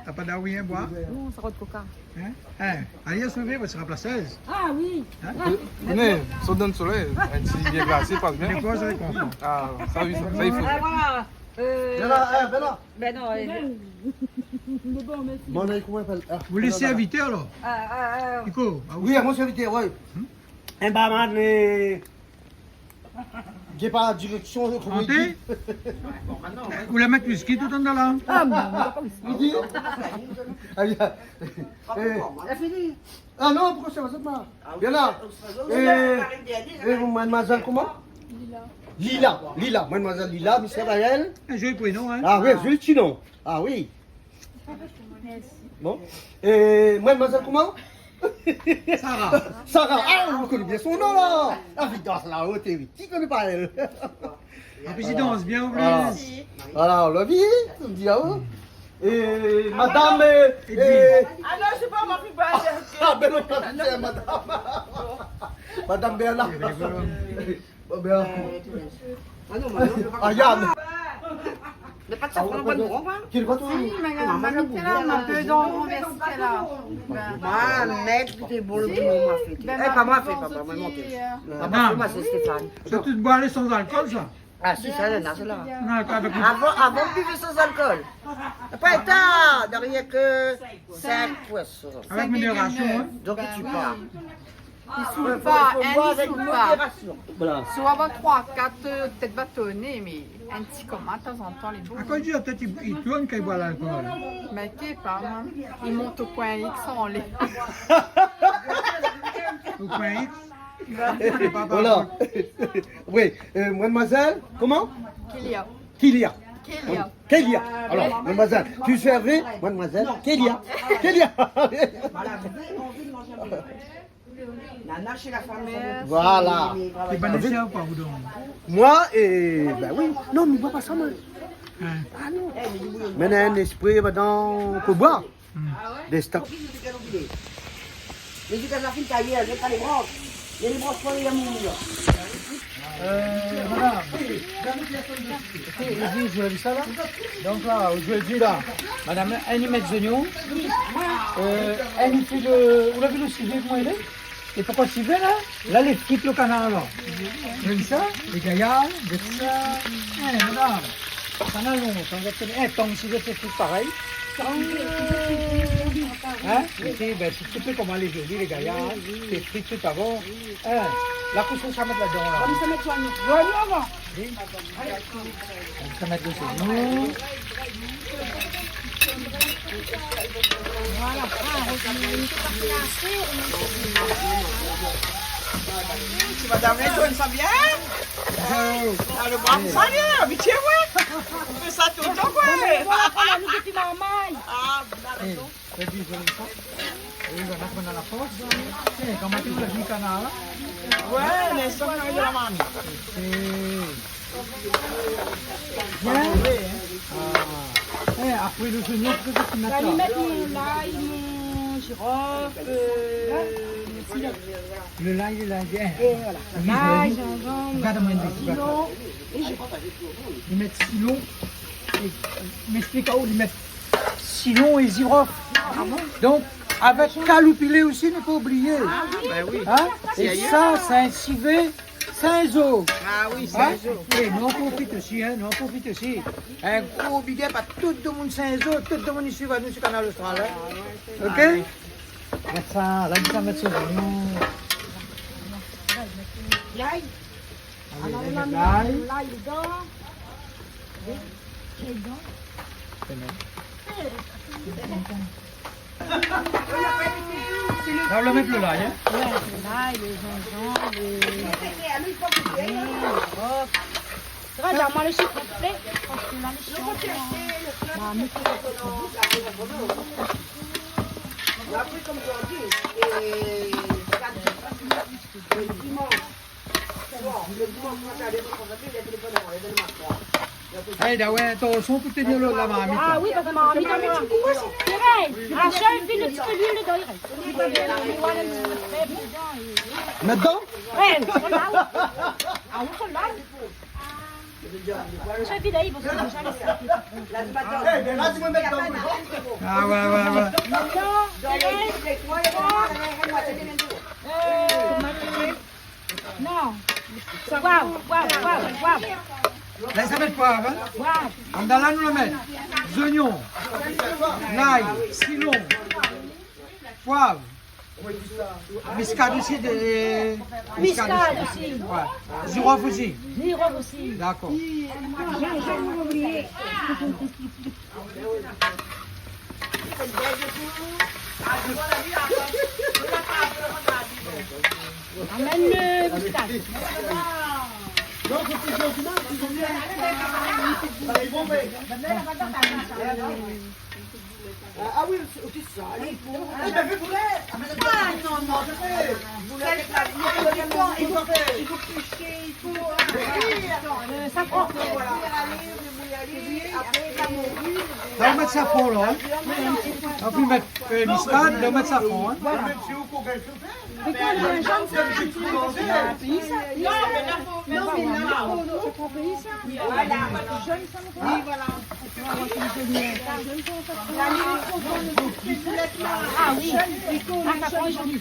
Na pa d'arien boir ? Non, sa rod koka. Hein ? Hein ? Alé, sové, ou sra plasèz. Ah oui. Hein ? Ou koné, sa donn solèy, in ti bièr glasé, i pas bien. Défoi, sa i konpran. Ah, sa, oui, sa, sa, i fo. Ah, voilà. Euh, Bella, eh, Bella. Ben non, euh, Lé bon, mèrsi. Bon, alé, koman i apèl ? Ah, Bella. Ou lé sèrvitèr, alor ? Ah, ah, ah. Nico, ah oui. Oui, mon sèrvitèr, oui. Hmm ? In barman, mé Gingn pa direksion, koman i di. Santé. Ou la mèt whisky tout andan la ? Ah, bon, pa whisky. I di. Ah, bien. Eh. La fini. Ah non, poukoi sé pa sa, ma ? Bien la. Eh, eh, madmoizèl koman ? Lila. Lila, Lila, madmoizèl Lila, misié Raël. In zoli prénon, hein ? Ah oui, zoli ti non. Ah oui. Bon. É madmoizèl koman ? Sarah. Sarah. Ah, ou koné bien son non la. La fi i dans la, ou té, oui. Ki koné pa èl ? An plis, i dans bien, an plis. Voilà. Voilà, ou la vi, ou di, ah, oh. É madam, euh, Edwige. Ah non, sé pa ma fi, pa. Ah, ben non, pa madam. Madam Bernard. Bon, ben, ah non, mé non, mé pa konmsa. Mé pa de safran, pa de bon, hein. Ki lé pa tou ? Si, mé maman, mé la, mé la, mé la. Ah, mèt, té bon, lo bon, ma fé. Eh, pa ma fé, pa ma fé, ma fé, sé Stéphane. Sa, tout boir lé san alkol, sa ? Ah, si, sa, la, sa, la. Non, avèk... Avan, avan, ou bivèt san alkol. Apré, ta, dèrièr ke sink poison. Avèk modérasion, hein. Donk, ou tué pa. I soul pa, hein, i soul pa. Fo boir avèk modérasion. Voilà. Si ou boir troi, kat, euh, pétèt batoné, mé in ti koman, tanzantan, lé bon. Akoz i di, pétèt i, i tourn kan i boir lalkol. Mé ké pa, moin. I mont o poin X anlèr. O poin X ? Voilà. Oui, euh, madmoizèl, koman ? Kélia. Kélia. Kélia. Kélia. Alors, madmoizèl, tu sais, madmoizèl Kélia. Kélia. Nana, sé la fami. Voilà. Sé pa nécessaire, pa, ou donk ? Moin, euh, ben oui. Non, mé moin pa sa, moin. Hein. Ah non. Mé néna in lespri, madanm, pou boir. Hmm. Dé stan. Mé di kan la fine tayé, la, lé pa lé bransh. Lé bransh pou lé moun, la. Euh, madam, ékout, ou di, zot la vi sa, la ? Donk la, zordi, la, madam, èl i mèt zoignon, euh, èl i fé lo, ou la vi lo sivé koman i lé ? É poukoi sivé, la ? La, lé frit lo kanar, la. Zot la vi sa, lé gayar, zot la vi sa. É, madam, sa na lontan, zot la koné. É, tang si zot i fé frit parèy. Hin ? Épi, bin, si ti pé koman lé zoli, lé gayar, hin, sé frit tout avan. Hin ? La, kosa sa mèt ladan, la ? Koman sa mèt zoignon ? Zoignon avan. Oui. Sa mèt desi. Voilà. Ah, on peut partir assez, on... Ti madam la, i tourn sa bien ? Oh. Ah, lo bra, sa bien, abitié, ouais. I fé sa toultan, koi. Non, mé voilà, voilà, nou, dopi marmay. Ah, la rézon. Fé di zoli sa. É li va mèt dan la fors. É, koman ti la vi kanar, la ? Ouais, lé sa, kan la marmit. Sé bien. É, apré lo zoignon, kosa ou mèt la ? Sa, mi mèt mon lay, mon zirof, euh, mon ti lay. Lo lay, lo lay, é. É voilà. Oui, lay, oui. Zinzanm, gard amoin in ti pé. Siron é zirof. Li mèt siron é, euh, m'ésplik aou, li mèt siron é zirof. Ah bon ? Donk, avèk kaloupilé osi, ne pa oublié. Ah oui. Bin oui. Hin ? É sa, sé in sivé Saint-Jean. Ah oui, Saint-Jean. Hin ? É nou profit osi, hin, nou profit osi. In gro big up a tout domoun Saint-Jean, tout domoun i suiv anou su Kanal Austral, hin. Ah ouais. OK ? Ah oui. Gard sa, la, li sa mèt son zoignon. Lay. Alor, la, lay. Lay dedan. Dedan. La, ou la mèt lo lay, hin ? Ouais, lo lay, lo zinzanm, lo, lo zirof. Sa va, donn amoin lo sik konplé, parske la, lo sik konplé, ba, mi fé. Apré, konm zordi, é, gard, lo dimansh, Ay, da, ouais, atansion pou tenir lo, la marmit, la. Ah oui, parske marmit, amoin. Sé vré. Ah, sa, i fé lo ti luil dedan, i rès. Mèt dedan ? Ouais, voilà. Ah, ou fé la. Sa, i vid, i fo déza lès. Ah, ouais, ouais, ouais. Mintnan, i rès, euh, Non. Poiv, poiv, poiv, poiv. La, sa mèt poiv, hin ? Poiv. Andan la, nou la mèt zoignon, lay, siron, poiv. Miskad osi, de, miskad osi. Miskad osi. Ouais. Zirof osi. Zirof osi. Dakor. Amenn, euh, miskad. Ah oui, sé sa. Ah, non, non, je sais. Sèl sa, i fo, i fo, i fo pésé, i fo, euh, safran. La, ou mèt safran, la, hin ? Apré, ou mèt, euh, miskad, la, ou mèt safran, hin ? Voilà. Mé kan lo zinzanm, sa, in ti pé, parske la, péi sa, péi sa. Non, mé la, non, non, péi sa. Voilà. Zone sa, non. Oui, voilà. Ah oui, ah, sa pran zoli.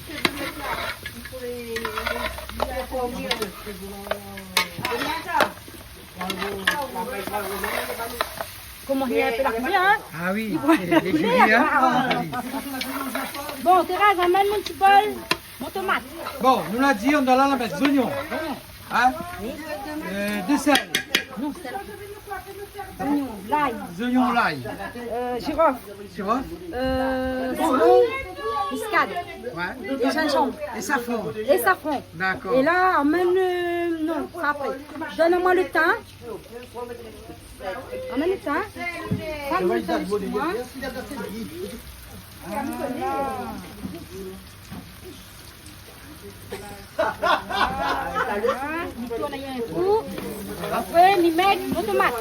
Koman i lé in pé la koulèr, hin ? Ah oui, lé, lé zoli, hin ? Bon, Thérèse, amenn mon ti bol, mon tomat. Bon, nou la di, andan la, la mèt zoignon. Hin ? Euh, de sèl. Non, sèl. Zoignon, lay. Zoignon, lay. Euh, zirof. Zirof. Euh, siron, miskad. Ouais. É zinzanm. É safran. É safran. Dakor. É la, amenn, euh, non, sa apré. Donn amoin lo tin. Amenn lo tin. Sa, mi mèt sa dsi moin. Mi tourn in kou. Apré, mi mèt mon tomat.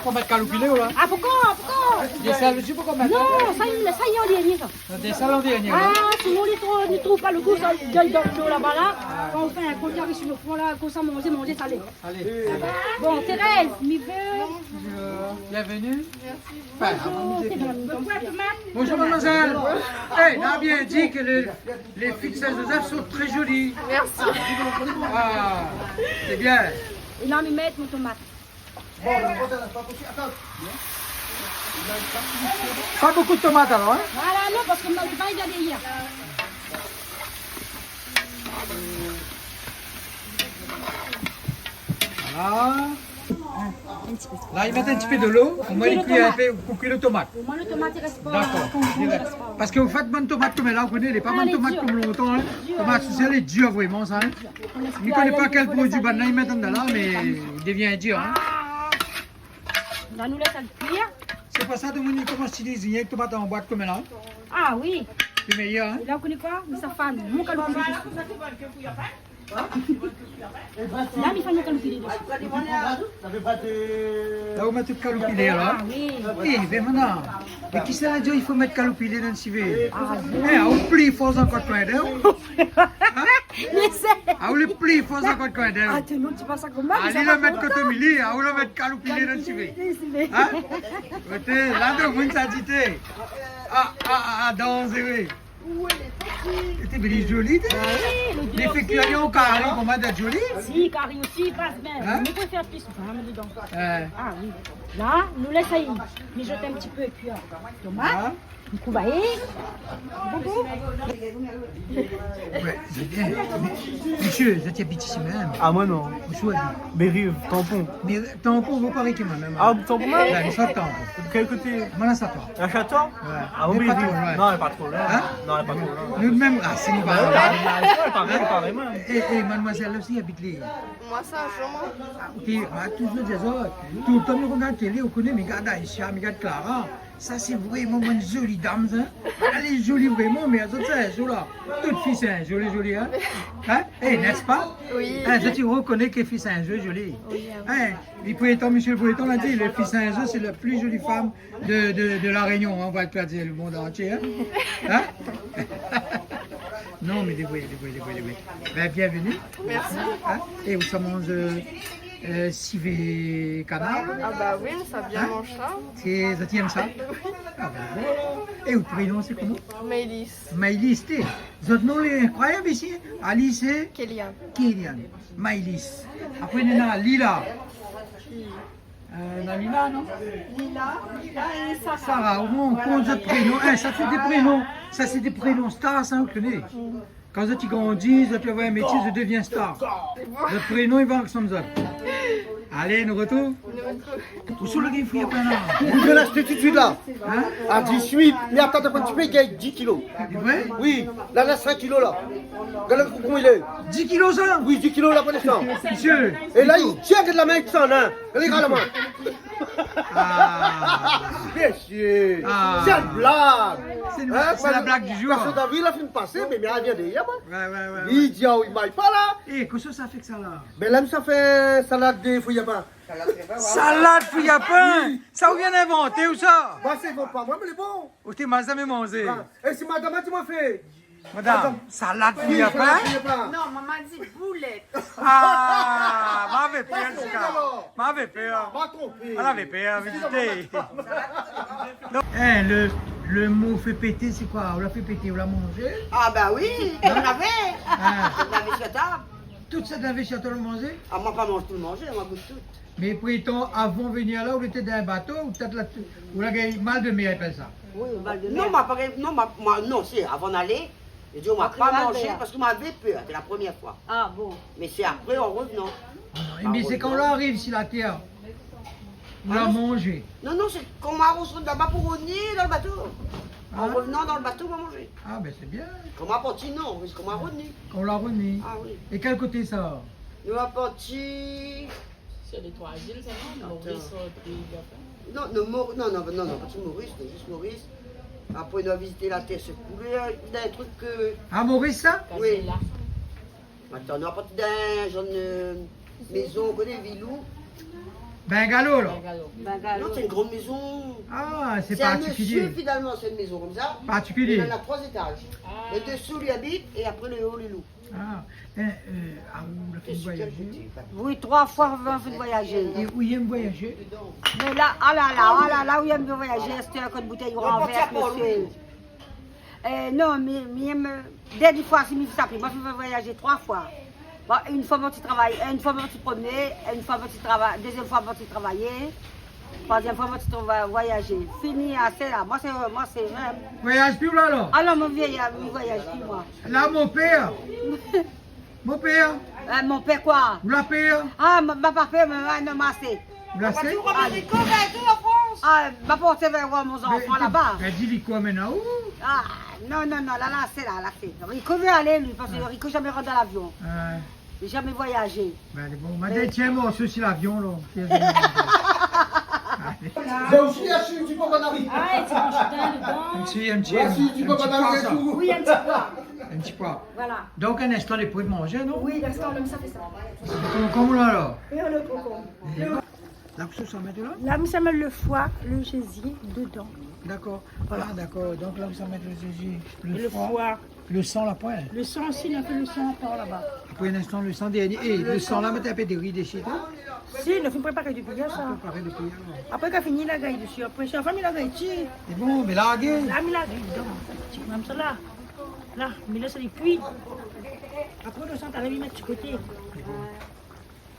Fo mèt kaloupilé, ou la ? Ah, poukoi, poukoi ? Désèl osi pou konbien ? Non, sa i lé, sa i lé an dernié, sa. Non, désèl an dernié, ah, ouais. Sinon, li trouv, li trouv pa lo gou, sa i gingn dann dolo laba la. Ah. Kan ou fé in kont, i ariv si lo fon la, konmsa, manzé, manzé salé. Allez. Bon, Thérèse, mi vé. Bonjour. Bienvenue. Bonjour, Thérèse. Bonjour, mademoiselle. Eh, on a bien dit que les, les filles de Saint-Joseph sont très jolies. Merci. Ah, c'est bien. É la, mi mèt mon tomat. Bon, la prochaine, c'est pas possible. Attends. Pas beaucoup de tomates alors, hein ? Voilà, non, parce que moi, je vais pas y aller hier. Voilà. La, i mèt in ti pé dolo. Omoin, i kui in pé, pou kui lo tomat. Omoin, lo tomat, i rès pa. Dakor. Parske ou fé bann tomat konm la, ou koné, lé pa bann tomat konm lontan, hein. Tomat, sé, lé dir vréman, sa, hein. Mi koné pa kèl produi banna i mèt andan la, mé i devien dir, hein. La, nou lès ali kui. Sé pou sa, demoun i komans itiliz rienk tomat an boit konm la. Ah oui. Lé méyèr, hein. É la, ou koné koi ? Mi sa fé mon kaloupilé. La, mi fé mon kaloupilé. La, ou mèt tout kaloupilé, la. Ah oui. Eh, ben, mintnan. Mé kisa la di i fo mèt kaloupilé dann sivé ? Ah, oui. Eh, ou pli for ankor kan mèm, hein ? Hein ? Mé sé... Ah, ou lé pli for ankor kan mèm. Ah, té, non, di pa sa konmsa, mé sa, li la mèt kotomili, ah, ou la mèt kaloupilé dann sivé. Kaloupilé, sivé. Hein ? Koté, la, demoun sa di té. Ah, ah, ah, ah, danzéré. Té, mé lé zoli, té. Ah oui, lo... Mé fé kui ali an kari, koman, lé zoli ? Si, kari osi i pas bien. Hein ? Mé mi préfèr plis, hein, mé dedan. Euh. Ah oui. La, nou lès ali mijot in ti pé, épi, euh, tomat. Voilà. Koup ali. Bonjour. Ouais, sé bien. Mésyé, zot i abit isi mèm ? Ah, moin, non. Ousa ou abit ? Mériv, Tampon. Mé Tampon, ou paré ki moin mèm. Ah, Tampon mèm ? Ouais, mi sort Tampon. Kèl koté ? Moin, la Satoir. La Satoir ? Ouais. Ah, oui, mé pa tro loin. Non, lé pa tro loin. Hein ? Non, lé pa tro loin. Nou mèm rasine, ah, voilà. Lé pa loin, lé pa loin, mèm. Eh, eh, mademoiselle osi i abit lé... Moin, sé Saint-Jean. Ah, OK, ma touzour di sa. Toultan mi rogard télé, ou koné, mi gard Aïcha, mi gard Clara. Sa, sé vréman bann zoli dam, hein. Lé zoli vréman, mé azot, sé in zour la. Tout fi Saint-Jean lé zoli, hein. Hein ? Eh, n'est-ce pas ? Oui. Hein, zot i rokoné ke fi Saint-Jean lé zoli. Oui, ah oui. Hein, é prétan, mésyé prétan la di, le fi Saint-Jean, c'est la plus jolie femme de, de, de La Réunion, hein, on va te dire le monde entier, hein. Hein ? Non, mé dévouyé, dévouyé, dévouyé, dévouyé. Ben, bienvenue. Merci. Hein ? É ou sa manz, euh, euh, sivé kanar ? Ah bah oui, sa bien manz sa. Hein ? Sé, zot i èm sa ? Oui. Ah ben voilà. É out prénon, sé koman ? Maëlys. Maëlys, té. Zot non lé inkroiyab isi. Alice é Kéliane. Kéliane. Maëlys. Apré, néna Lila. Euh, néna Lila, non ? Lila, Lila é Sarah. Sarah, omoin, ou konn zot prénon. Eh, sa sé dé prénon. Sa sé dé prénon star, sa, ou koné. Kan zot i grandi, zot i fé in métié, zot i devien star. Zot prénon i va ansanm, zot. Alé, nou rotrouv. Ousa ou la gingn fri apré la ? Ou vien ashté tout suit la. Hein ? A dizuit. Mé atann, atann, ou pé gingn dis kilo. Sé vré ? Oui, la, la sink kilo la. Gard koman i lé. Dis kilo sa ? Oui, dis kilo la, pou linstan. Mésyé. É la, i tien ke la min i désann, hein. Gard la min. Ah. Mésyé. Ah. Sé in blag. Sé in, hein, sé la blag di zour. Parske ou la vi, la fine pasé, mé, mé èl i vien dèrièr moin. Ouais, ouais, ouais, ouais. I di, ah, i may pa la. Eh, kosa ou sa fé èk sa la ? Ben la, mi sa fé salad de fouy a pin. Salad fouy a pin ? Oui. Sa ou vien invanté, ou sa ? Bah, sé bon, pa moin, mé lé bon. Ou té mal zamé manzé. Ah. É si madam la di moin fé. Madam, salad fouy a pin ? Salad fouy a pin. Non, momon la di boulèt. Ah, mavé pèr, Jessica. Alor ? Mavé pèr. Ma tronpé. Èl lavé pèr, vérité. Eh, le, le mo fé pété, sé koi ? Ou la fé pété, ou la manzé ? Ah bah oui, hein ? Nou lavé. Ah. Nou lavé si la tab. Tout sa, nou lavé si la tab, nou la manzé ? Ah, moin pa manz tout, manzé, moin gout tout. Mé prétan, avan vnir la, ou lété dan in bato, ou pétèt la, ou la gingn mal de mèr, i apèl sa. Oui, mal de mèr. Non, ma pa, non, ma, ma, non, si, avan d'alé, mi di, ou la pa manzé, parske moin lavé pèr, sé la promièr foi. Ah bon. Mé sé apré, an revnan. Non, mé sé kan ou la ariv si la tèr, ou la manzé. Non, non, sé kan moin la sort laba pou revnir dan le bato. An revnan dan le bato, moin la manzé. Ah, ben sé bien. Kan moin la parti, non, mé sé kan moin la revni. Kan ou la revni. Ah oui. É kèl koté sa ? Nou la parti Sé lé troi zil sa, non ? Atann. Maurice, euh, pi Gafin. Non, non, Mau-, non, non, non, non, pa Maurice, non, zis Maurice. Apré, nou la vizité la Tèr Sekoulé, in trik ke... Ah, Maurice sa ? Oui. Casella. Atann, nou la parti dan in zone, euh, mézon, ou koné, Vilou. Bungalow, la. Bungalow. Non, c'est une grande maison. Ah, c'est particulier. C'est un monsieur, finalement, c'est une maison comme ça. Particulier. Il en a trois étages. Le dessous, lui habite, et après, le haut, il loue. Ah, hein, euh, ah, ou la fine voyazé ? Oui, trois fois, ma la fine voyazé. É ou i èm voyazé ? Mé la, ah la la, ah la la, ou i èm voyazé, astèr, kan boutèy i ranvèrs, mésyé. Eh, non, mi, mi èm, euh, dèrnié foi, si mi fé sa, pi, ma la fine voyazé troi foi. Bon, inn foi mon ti travay, inn foi mon ti promné, inn foi mon ti travay, dézyèm foi mon ti travayé, troizyèm foi mon ti trava-, voyazé. Fini, asé la. Moin sé, moin sé, euh, Voyaz pi ou la, la ? Ah non, mon vié, mi voyaz pi, moin. La, mon pèr. Mon pèr. Euh, mon pèr koi ? Ou la pèr ? Ah, ma, ma pa pèr, mé, ah, non, ma asé. Ou la asé ? Ah, ma port vèr mon zanfan laba. Mé di li koi mintnan, ou ? Ah, non, non, non, la, la, sé la, la, sé. Rico vé alé, li, parske Rico zamé rant dan lavion. Ah. Zamé voyazé. Bin, lé bon. Madam, tienbo, sou si lavion, la. Mé osi, la, si, di pa banari. Ah, é ti manz dedan. In ti, in ti, in ti poi, sa. Oui, in ti poi. In ti poi. Voilà. Donk, in instan, lé pré manzé, non ? Oui, in instan, sa fé sa. Konkonm la, la. Oui, le concombre. La, ou sa mèt la ? La, mi sa mèt le foi, le gésier dedan. Dakor. Voilà. Ah, dakor. Donk la, ou sa mèt le gésier, le foi. Le foi. Le san, la, poin. Le san osi, nou la fé le san par laba. Apré, in instan, le san dèrnié. É le san la, mèt in pé de ri dési, hin ? Si, nou la fine préparé dopi yèr, sa. Préparé dopi yèr, la. Apré, kan fini, la gay dési. Apré, si la fine, la gay dési. Sé bon, mé largé. La, mi larg dedan. Ti, mèm sa la. La, mi lès ali kui. Apré, le san, talèr, mi mèt ti koté. Sé bon.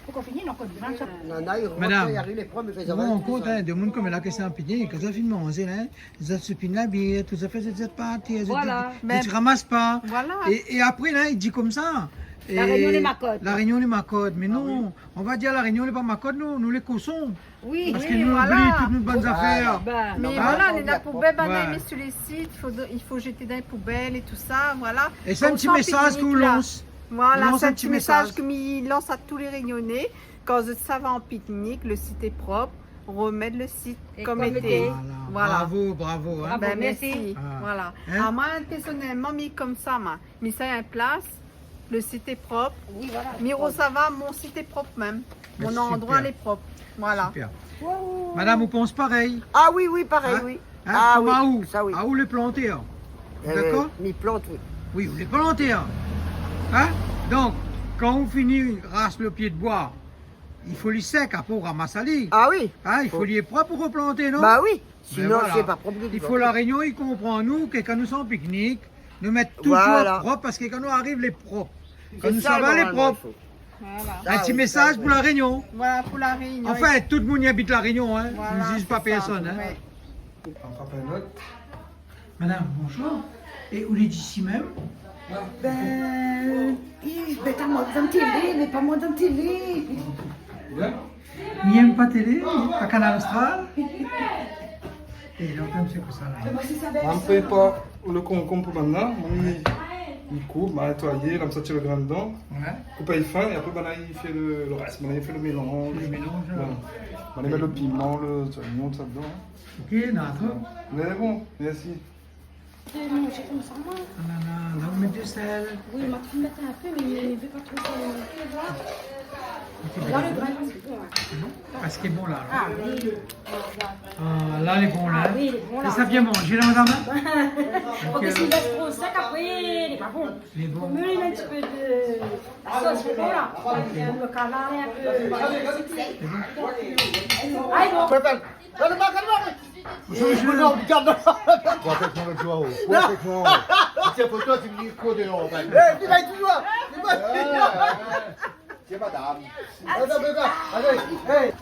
Fo k'ou fini, non, kan i manz sa. Nana, i rant, i ariv, lé promié, i fé sa. Madam, ou rann kont, hin, de moun konm la, ke sé an pinié, kan zot la fine manzé, hin, zot i sopin la bièr, tout sa, zot i zèt pa atèr, zot i, zot i ramas pa. Voilà. É, é apré, la, i di konmsa, La Rényon lé makot. La Rényon lé makot. Mé non, on va dir La Rényon lé pa makot, non, nou lé koson. Oui, oui, voilà. Parske nou oubli tout nout bann zafèr. Bin, mé voilà, nou lé la pou bèb, bann mésyé, lé sit, i fo, i fo zété dan lé poubèl é tout sa, voilà. É sé in ti mésaz k'ou lans. Voilà, sé in ti mésaz ke mi lans a tout lé Rényoné. Kan zot i sava an piknik, le sit lé prop, remèt le sit konm lété. Voilà. Bravo, bravo, hin. Bin, mèrsi. Voilà. Hin ? Amoin, pèrsonèlman, mi konmsa, moin. Mi sa in plas, le sit lé prop. Oui, voilà. Mi rosava, mon sit lé prop mèm. Mé super. Mon landroi lé prop. Voilà. Super. Madam, ou pans parèy ? Ah oui, oui, parèy, oui. Hin ? Ah oui, sa oui. Konm aou, aou lé plantèr, hin ? Dakor ? Mi plant, oui. Oui, ou lé plantèr, hin ? Donk, kan ou fini ras le pié d'boi, i fo li sèk, apré ou ramas ali. Ah oui. Hin, i fo li lé prop pou replanté, non ? Ba oui. Sinon, voilà. Sé pa prop. I fo La Rényon i konpran, nou, ke kan nou sava an piknik, nou mèt touzour prop, parske kan nou ariv, lé prop. Kan nou sava, lé prop. Sé sa, normalman, i fo. Voilà. In ti mésaz pou La Rényon. Voilà, pou La Rényon. Anfin, tout moun i abit La Rényon, hin. Voilà, sé sa. Nou jij pa pèrsone, hin. Ouais. Madam, bonjour. É ou lé d'isi mèm ? Bin, i, bin, atann, moin, dan télé, mé pa moin dan télé. Bien. Mi èm pa télé, pa Kanal Austral. É lontan sé konmsa la. Moin mi prépar le konkonm pou banna, moin mi, mi koup, ma nétoiyé, la mi sort le grin dedan. Ouais. Koup ali fin, é apré banna i fé le, le rès, banna i fé le mélanz. Le mélanz, la. Voilà. Banna i mèt le piman, le zoignon, tout sa dedan. Ok, dakor. Mé bon, mèrsi. Fé manzé konmsa, moin. Ah, non, non, non, ou mèt du sèl. Oui, ma fine mèt in pé, mé mi vé pa tro sèl. Ok, la, le grin, sé bon, hin. Parske lé bon, la. Ah oui. Ah, la, lé bon, la. Ah oui, lé bon, la. É sa bien manzé, la, madam, hin ? Parske si i lès tro sèk, apré, lé pa bon. Lé bon. Fo mié mèt in ti pé de la sos, lé bon, la. Ok. Pou le kanar, in pé. Lé bon. Alé, bon. Allez, bon. Allez, Marc, allez, Marc. Bonjour, monsieur. Bonjour, Marc. Quoi, avec moi, le jour, oh. Quoi, avec moi, oh. Tiens, pour toi, tu me dis quoi, de non, en fait. Eh, tu vas être toujours. Tu vas être toujours. Ouais, ouais, ouais. Tiens, madame. Attends, fais pas. Allez, hey.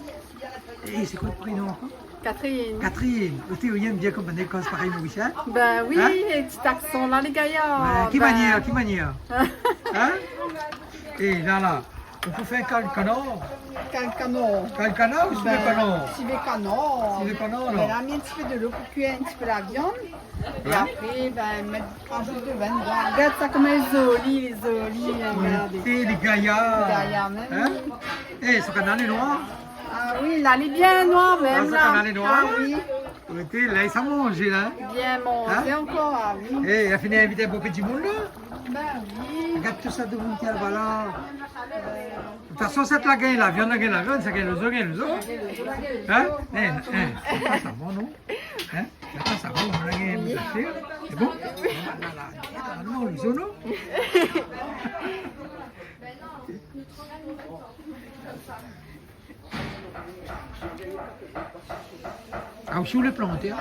É sé koi out prénon ankor ? Catherine. Catherine. Ou té, ou yèm bien konm bann i koz parèy Morisien ? Bin oui, in ti aksan la, lé gayar. Ouais, ki manièr, ki manièr ? Hin ? É la, la, ou pé fé kal kanar ? Kal kanar. Kal kanar ou sivé kanar ? Sivé kanar. Sivé kanar, la. Mé la, mi mèt in ti pé de lo pou kui in ti pé la viann. É apré, bin, mèt, razout de vin dedan. Gard sa koman lé zoli, lé zoli, gard. Té, lé gayar. Lé gayar mèm. Hin ? É, so kanar lé noir ? Ah oui, la lé bien noir mèm, la. Ah, so kanar lé noir ? Ah oui. Oté, la, sa manzé, la. Bien manzé ankor, ah oui. É, la fine invit in bonpé dimoun, la. Gard tout sa domoun ki lé laba la. De tout fason, sèt la gingn la viann, la gingn la viann, sa gingn lo zo, gingn lo zo. Hein? Hein, hein, sé pa sa, bon, non? Hein? Sé pa sa, bon, la gingn la viann. Sé bon? La, la, la, non, lo zo, non? Ah, ou si ou lé plantèr?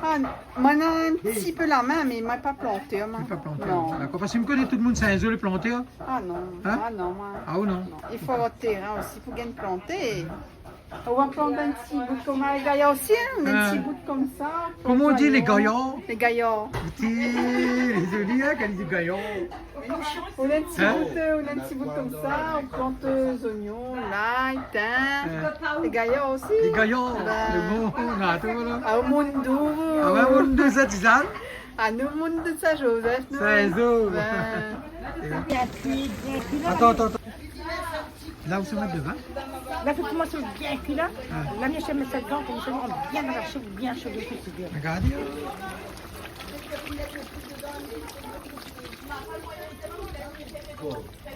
Ah, moin néna in ti pé la min, mé moin lé pa plantèr, moin. Ou lé pa plantèr, non. Dakor. Parske mi koné tout domoun Sin-Zo lé plantèr. Ah non. Hein? Ah non, moin. Ah, ou non? Non. I fo avoir térin osi pou gingn planté. Ou va plant in ti bout konm sa, lé gayar osi, hein? In ti bout konm sa. Koman i di, lé gayar? Lé gayar. Ti, lé zoli, hein, kan i di gayar. Ou néna in ti bout, euh, ou néna in ti bout konm sa, ou plant, euh, zoignon, lay, tin. Lé gayar osi. Lé gayar. Ben. Lé bon, ou na tout, la. Ah, o moun dou. Ah ouais, moun de Sint-Sizane. Ah, nou, moun de Sin-Zozèf, nou. Sin-Zo. Ben. Atann, atann, atann. La ou sa mèt dovan? La, fo komans bien kui la. Ah. La, mi sa mèt sa dovan, konmsa, bien arashé, bien sho, bien sho. Regard.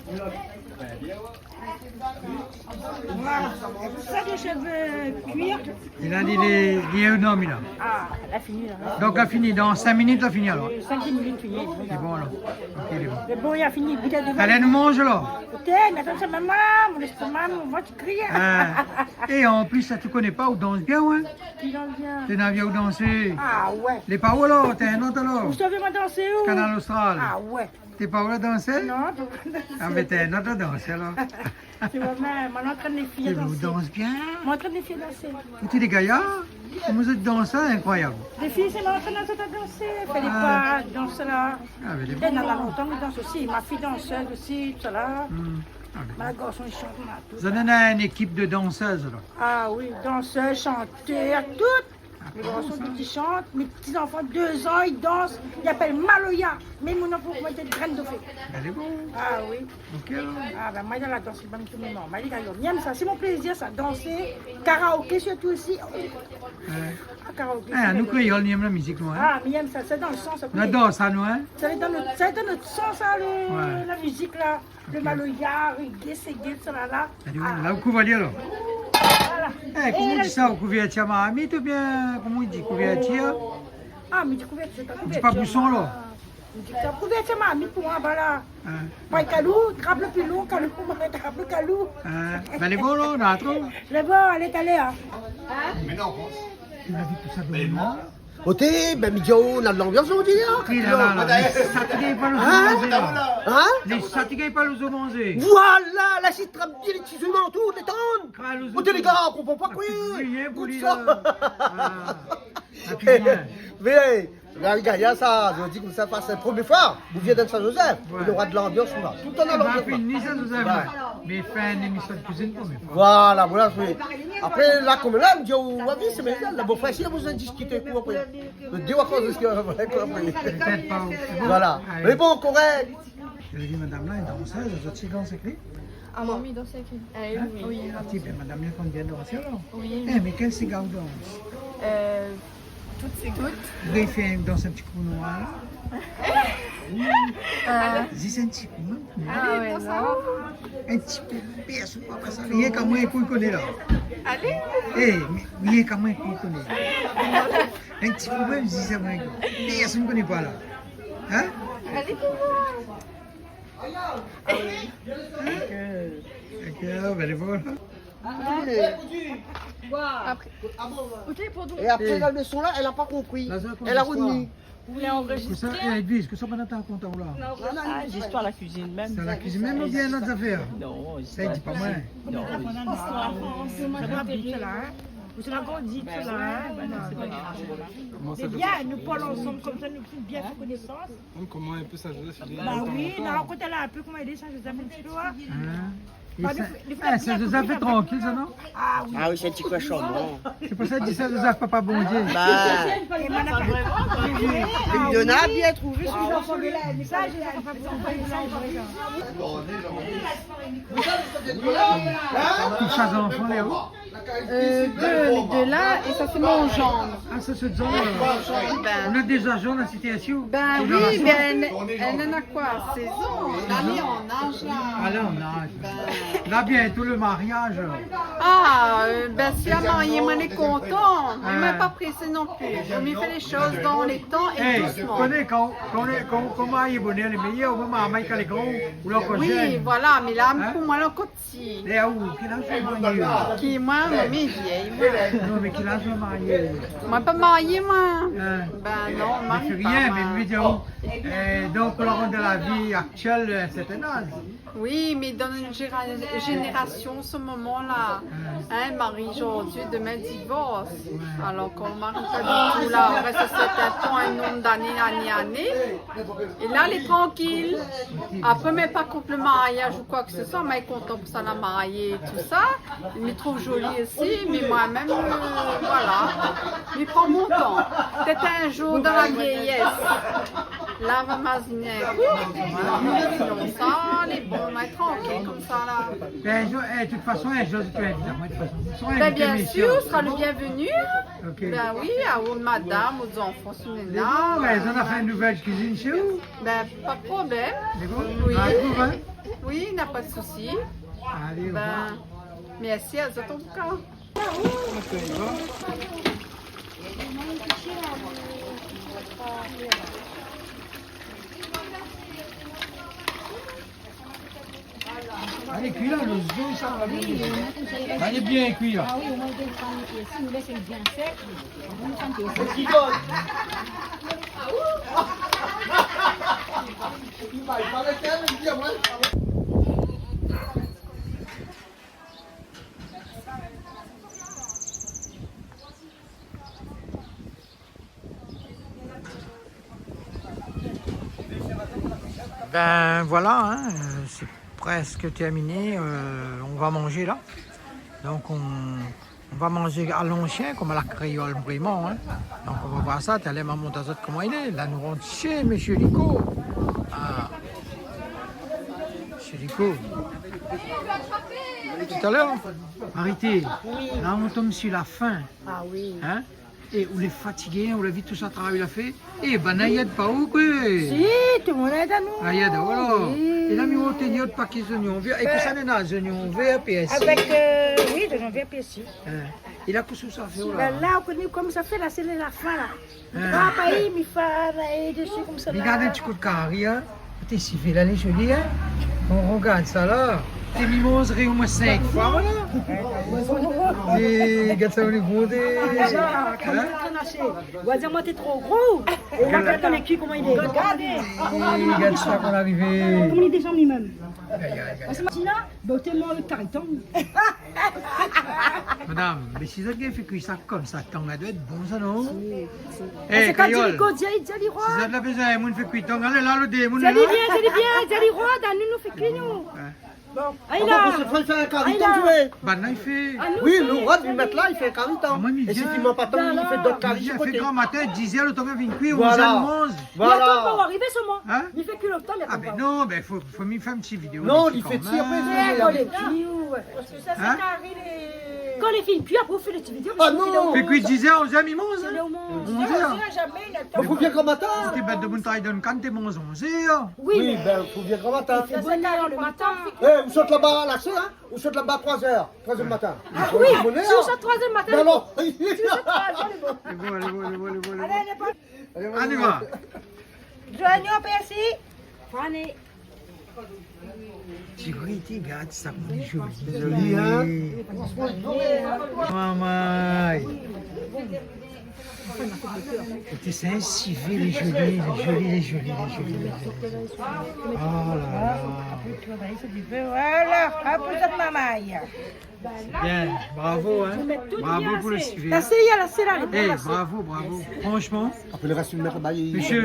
Voilà. Sa, mi sa kui. Li la di, li, li lé o norm, la. Ah, la fini, la. Donk, la fini. Dan sink minit, la fini, alor. Euh, sink minit, fini. Sé bon, alor. Ok, lé bon. Lé bon, la fini. Gout ali. Alé, nou manz, la. Ékout, mé atann, sa, momon, mon léstoma, mon vant i kri. Ah. É an plis, sa, ou koné pa, ou dans bien, ouais. Ki dans bien? Té na vi aou dansé. Ah, ouais. Lé pa ou, la, té in ot, alor. Ou savé moin dansé, ou? Kanal Austral. Ah, ouais. Té pa ou la dansé? Non, té pa moin la dansé. Ah, mé té in ot la dansé, la. Sé vré, mé moin lé antrinn fé lé fiy dansé. Té ou dans bien. Moin lé antrinn fé lé fiy dansé. Ou té lé gayar? Koman zot i dans sa, inkroiyab. Lé fiy, sé moin lé antrinn fé dansé. Fé lé pa, dans la. Ah, mé lé bon. Té na la lontan, mi dans osi. Ma fiy dansèz osi, tout sa la. Hmm. Ah, mé bon. Ma garson, i shant, ma tout. Zot néna in ékip de dansèz, la. Ah oui, dansèz, shantèr, tout. Mé garson, tout i shant, mé ti zanfan, dé zan, i dans, i apèl maloya. Mé mon anfan, moin té grin do fé. Lé bon. Ah oui. Ok, alor. Ah, ben, moin, dan la dans, ben, tout momon. Moin, lé gayar. Mi èm sa, sé mon plézir, sa, dansé, karaoké sirtou osi. Ouais. Ah, karaoké, ah, sé nou, kréol, nou èm la mizik, nou, hein. Ah, mi èm sa, sé dan lo san, sa. Nou ador sa, nou, hein. Sa lé dan nout, sa lé dan nout san, sa, lo, ouais, la mizik, la. Lo maloya, reggae, seggae, sa la, la. Alé, la, ou kouv ali, alor. Voilà. É, koman i di sa, ou kouvèrtir marmit oubien, koman i di, kouvèrtir? Ah, mi di kouvèrtir, sé pa kouvèrtir. Ou di pa bouson, la? Mi di sa, kouvèrtir marmit pou moin, voilà. Hein. Moin, kalou, trap lo pilon, kalou, moin, trap lo kalou. Hein. Ben, lé bon, la, nou artrouv. Lé bon, alé, talèr, hein. Hein? Mé non, bon. Ou la vi tout sa domoun la? Oté, ben, mi di aou, na de lanbians, ou di, hein. Oté, la, la, la. Mé sa té gingn pa lo zo manzé, la. Hein? Mé sa té gingn pa lo zo manzé. Voilà, la, si trap bien lé ti zo, non, tout, détann. Pa lo zo. Oté, lé gar, ou konpran pa, koué. Kout sa. Ah. Mé, la, lé gayar, sa, mi di konmsa, pa, sé la promié foi. Ou vien dan Sin-Zozèf, voilà, ou nora de lanbians, la. Toultan na lanbians, la. Fini Sin-Zozèf, la. Ouais. Mé fé in émision de kuizine pou moin. Voilà, voilà, sé. Apré, la, konm la, mi di, ou la vi, sé, mé la, bon, frèr, si la bezoin diskité, koué, apré. Lo dé, ou va koz, voilà, koué, apré. Pétèt pa, sé bon. Voilà. Alé. Mé bon, korèk. Zot la vi madam la, lé dansèz, zot osi dans avèk li? Ah, moin, mi dans avèk li. Hein? Oui. Ah, ti, ben, madam la i koné bien dansé, alor. Oui. Eh, mé kèl séga ou dans? Euh, Tout, sé tout. Ou vé fé in dans in ti kou pou nou, la? Euh. Zis in ti kou, hein? Ah ouais, non. In ti kou, pèrsone i pé pa sa. Rienk amoin, i koné, la. Alé. Eh, mé rienk amoin, i koné. In ti kou mèm, zis amoin. Pèrsone i koné pa, la. Hein? Alé, pou moin. Ok, ben, lé bon, la. Apré. É apré, la léson la, èl la pa konpri. Èl la rovni. Ou lé anrejistré? Kosa, eh, Edwige, kosa ou la rakont la? Non, non, non, ah, zistoir la kuizine mèm. Sé la kuizine mèm oubien in ot zafèr? Non, sa, i di pa moin. Non. Ou la grandi, sa la, hein? Ou la grandi, sa la, hein? Mé bien, nou parl ansanm konmsa, nou fé bien konésans. Koman in pé Sin-Zozèf, lé lontan, lontan. Ba oui, la, rakont ali in pé koman i lé Sin-Zozèf, in ti pé, ouais. Hein? Ba, Sin-, nou fé, nou fé, eh, Sin-Zozèf lé trankil, sa, non? Ah oui. Ah oui, sé in ti koin sharmon. Sé pou sa i di Sin-Zozèf, papa Bondié. Ba. É madam, é madam, ah oui. Li la bien trouvé, sèlman. Sa, Sin-Zozèf, papa Bondié. Tout sa, zanfan, lé o. Euh, deux, les deux là, et ça c'est mon gendre. Ah, sa sé zot, euh, bin. Ou na déza zanr la sitiyasyon ? Bin oui, bin, èl, èl néna koi, sèz an. La lé an az la. Alé, an az. Bin. La, bientôt le mariage. Ah, euh, bin, si la marié, moin lé kontan. Mé moin lé pa présé non pli. Vo mié fé lé shoz dan lé tan é dousman. Hey, koné kan, kan, kan, kan marié bonèr, lé méyèr, ou marmay kan lé gran, ou la ankor zèn. Oui, voilà, mé la, pou moin, la ankor Si. Lé aou, kèl az ou la marié ? Ki, moin, moin lé vièy, moin. Non, mé kèl az ou la marié ? Moin pa marié, moin. Hein ? Bin non, mi mari pa, moin. Mé sé rien, mé mi vé dir, euh, donk, ou la rant dan la vi aktyèl, euh, sèrtin az. Oui, mé dan in zéra-, zénérasyon, se moman-la, hein, mari zordi, domin divors. Ouais. Alor, kan ou mari pa ditou la, ou rès in sèrtin tan, in nonb d'ané, ané, ané, É la, lé trankil. Apré, mi lé pa kont le mariaz ou koi ke se soi, mi lé kontan pou sa la marié é tousa. Mi trouv zoli osi, mé moin mèm, euh, voilà. Mi pran mon tan. Pétèt in zour dan la vièyès, la va maziné in kou. Mé sinon sa, lé bon, mi lé trankil konmsa la. Bin, in zour, eh, de tout fason, in zour, ou sra invité, bien sir, ou sra le bienvenu. Ok. Bin oui, aou, madam, aou zanfan, si néna. Mé bon, bin, zot la fé in nouvèl kuizine shé ou ? Bin, pa de problèm. Sé bon ? Oui. Ou trouv, hein ? Oui, na pa de sousi. Alé, o revoir. Bin, mèrsi azot an tou ka. Alé, kui la, le zo, sa va bien. Oui, oui, oui. Alé, bien kui la. Ah oui, omoin, i done pa nou isi, nou lès bien sèk. Nou fé in pé sèk. Ben voilà, hein, euh, c'est presque terminé. Euh, on va manger là. Donc on, on va manger à l'ancienne, comme à la créole vraiment, hein. Donc on va voir ça. Talèr ma mont azot koman i lé. La nou rant shé Monsieur Lico. Ah. Monsieur Lico. Tout à l'heure. Arrêtez. Oui. Là, on tombe sur la fin. Ah oui. Hein ? É ou lé fatigé, ou la vi tout sa travay la fé. É banna i èd pa ou, koi. Si, tout le monde aide à nous. Ah, i èd, voilà. Oui. É la, mi oi ou té ni ot paké zoignon vèr. É ke sa néna, zoignon vèr, pèrsi. Avec, euh, oui, zoignon vèr, pèrsi. Hein. É la, kosa ou sa fé, la ? Ben là, on connaît comme ça fait, là, c'est la fin, là. Hein. Ah, pa i, mi fé, là, é dessus, comme ça, là. Regard in ti kou de kari, hein. Té, si fé la, lé zoli, hein. Kan ou rogard sa la, té, mi manzré omoin sink foi, voilà. É gard sa, ou lé gro, té. Déza, kan ou lé an trin nash, ou va dir amoin té tro gro. É la, gard kan lé kui, koman i lé. Gard. É gard sa, kan ou arivé. Koman i lé déza, li mèm. Aïe, aïe, aïe. Sé Martina, boté mon kari tang. Madam, mé si zot i fé kui sa konmsa, tang la doi èt bon sa, non ? Si, si. Eh, sé kan Kayol, di, di, di ali roi. Si zot la bezoin in moun fé kui tang, alé la, lo dé moun la. Di ali bien, di ali bien, di ali roi, dan nou, nou fé kui, nou. Ouais. Bon. Aïe la. Ah bon, pou se fé in kari tang, ou vé ? Banna i fé. Ah, nou fé. Oui, nou roi, li mèt la, li fé in kari tang. Ah, moin, mi vien. É si ti manz pa tang, li fé dot kari. Mi vien, fé gran matin, diz èr, lo tan vin kui, onz èr, nou manz. Voilà. Voilà. Li atann pa ou arivé, solman. Hein ? Li fé kui lo tan, li atann pa. Ah ben non, ben fo, fo mi fé in ti vidéo. Non, li fé ti, apré, li fé. Hein ? Kan lé fine kui, apré ou fé lo ti vidéo. Ah non. Fé kui diz èr, onz èr, mi manz, hein. Onz èr. Mé fo bien gran matin. Té bèt de moun travay dan in kann, té manz onz èr. Oui, ben, fo bien gran matin. Fé bonèr le matin. Eh, ou sort laba la sèt, hein ? Ou sort laba troi èr, troi èr du matin. Ah oui, bonèr. Si ou sort troi èr du matin. Ben alor. Si ou sort troi èr, lé bon. Lé bon, lé bon, lé bon, lé bon, lé bon. Alé, lé bon. Alé, on y va. Zoignon, pèrsi. Fané. Ti ri, ti gard sa, koman lé zoli. Zoli, hein ? Momon. Té, sé in sivé, lé zoli, lé zoli, lé zoli, lé zoli. Oh là là. Voilà, hop, zot mamay. Bien, bravo, hein. Bravo pou le sivé. La sé, la sé la. Eh, bravo, bravo. Franchement, monsieur, monsieur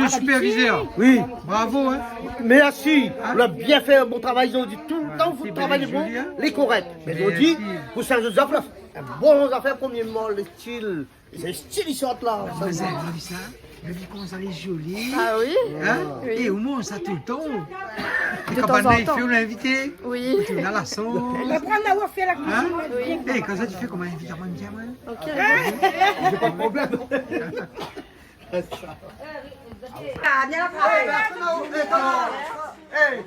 le superviseur. Oui. Bravo, hein. Mèrsi. Hein ? Ou la bien fé in bon travay, zot la di tout le tan, zot travay lé bon, lé korèk. Mé zot la di, pou sa, zot la fé in bon zafèr, premièrement, le style. Sé stil i sort la. Ah, sa, mé zot la vi sa ? Zot la vi koman sa lé zoli ? Ah oui. Hein ? Oui. É ou manz sa tout le tan. É Kan banna i fé, ou lé invité. Oui. Ou lé la son. Ou va aprann a fé la kuizine. Hein ? Oui. Eh, kan sa ti fé koman invité, moin, mi vien, moin. Ok. J'ai pas de problème. Ah, viens là, travaille. Allez,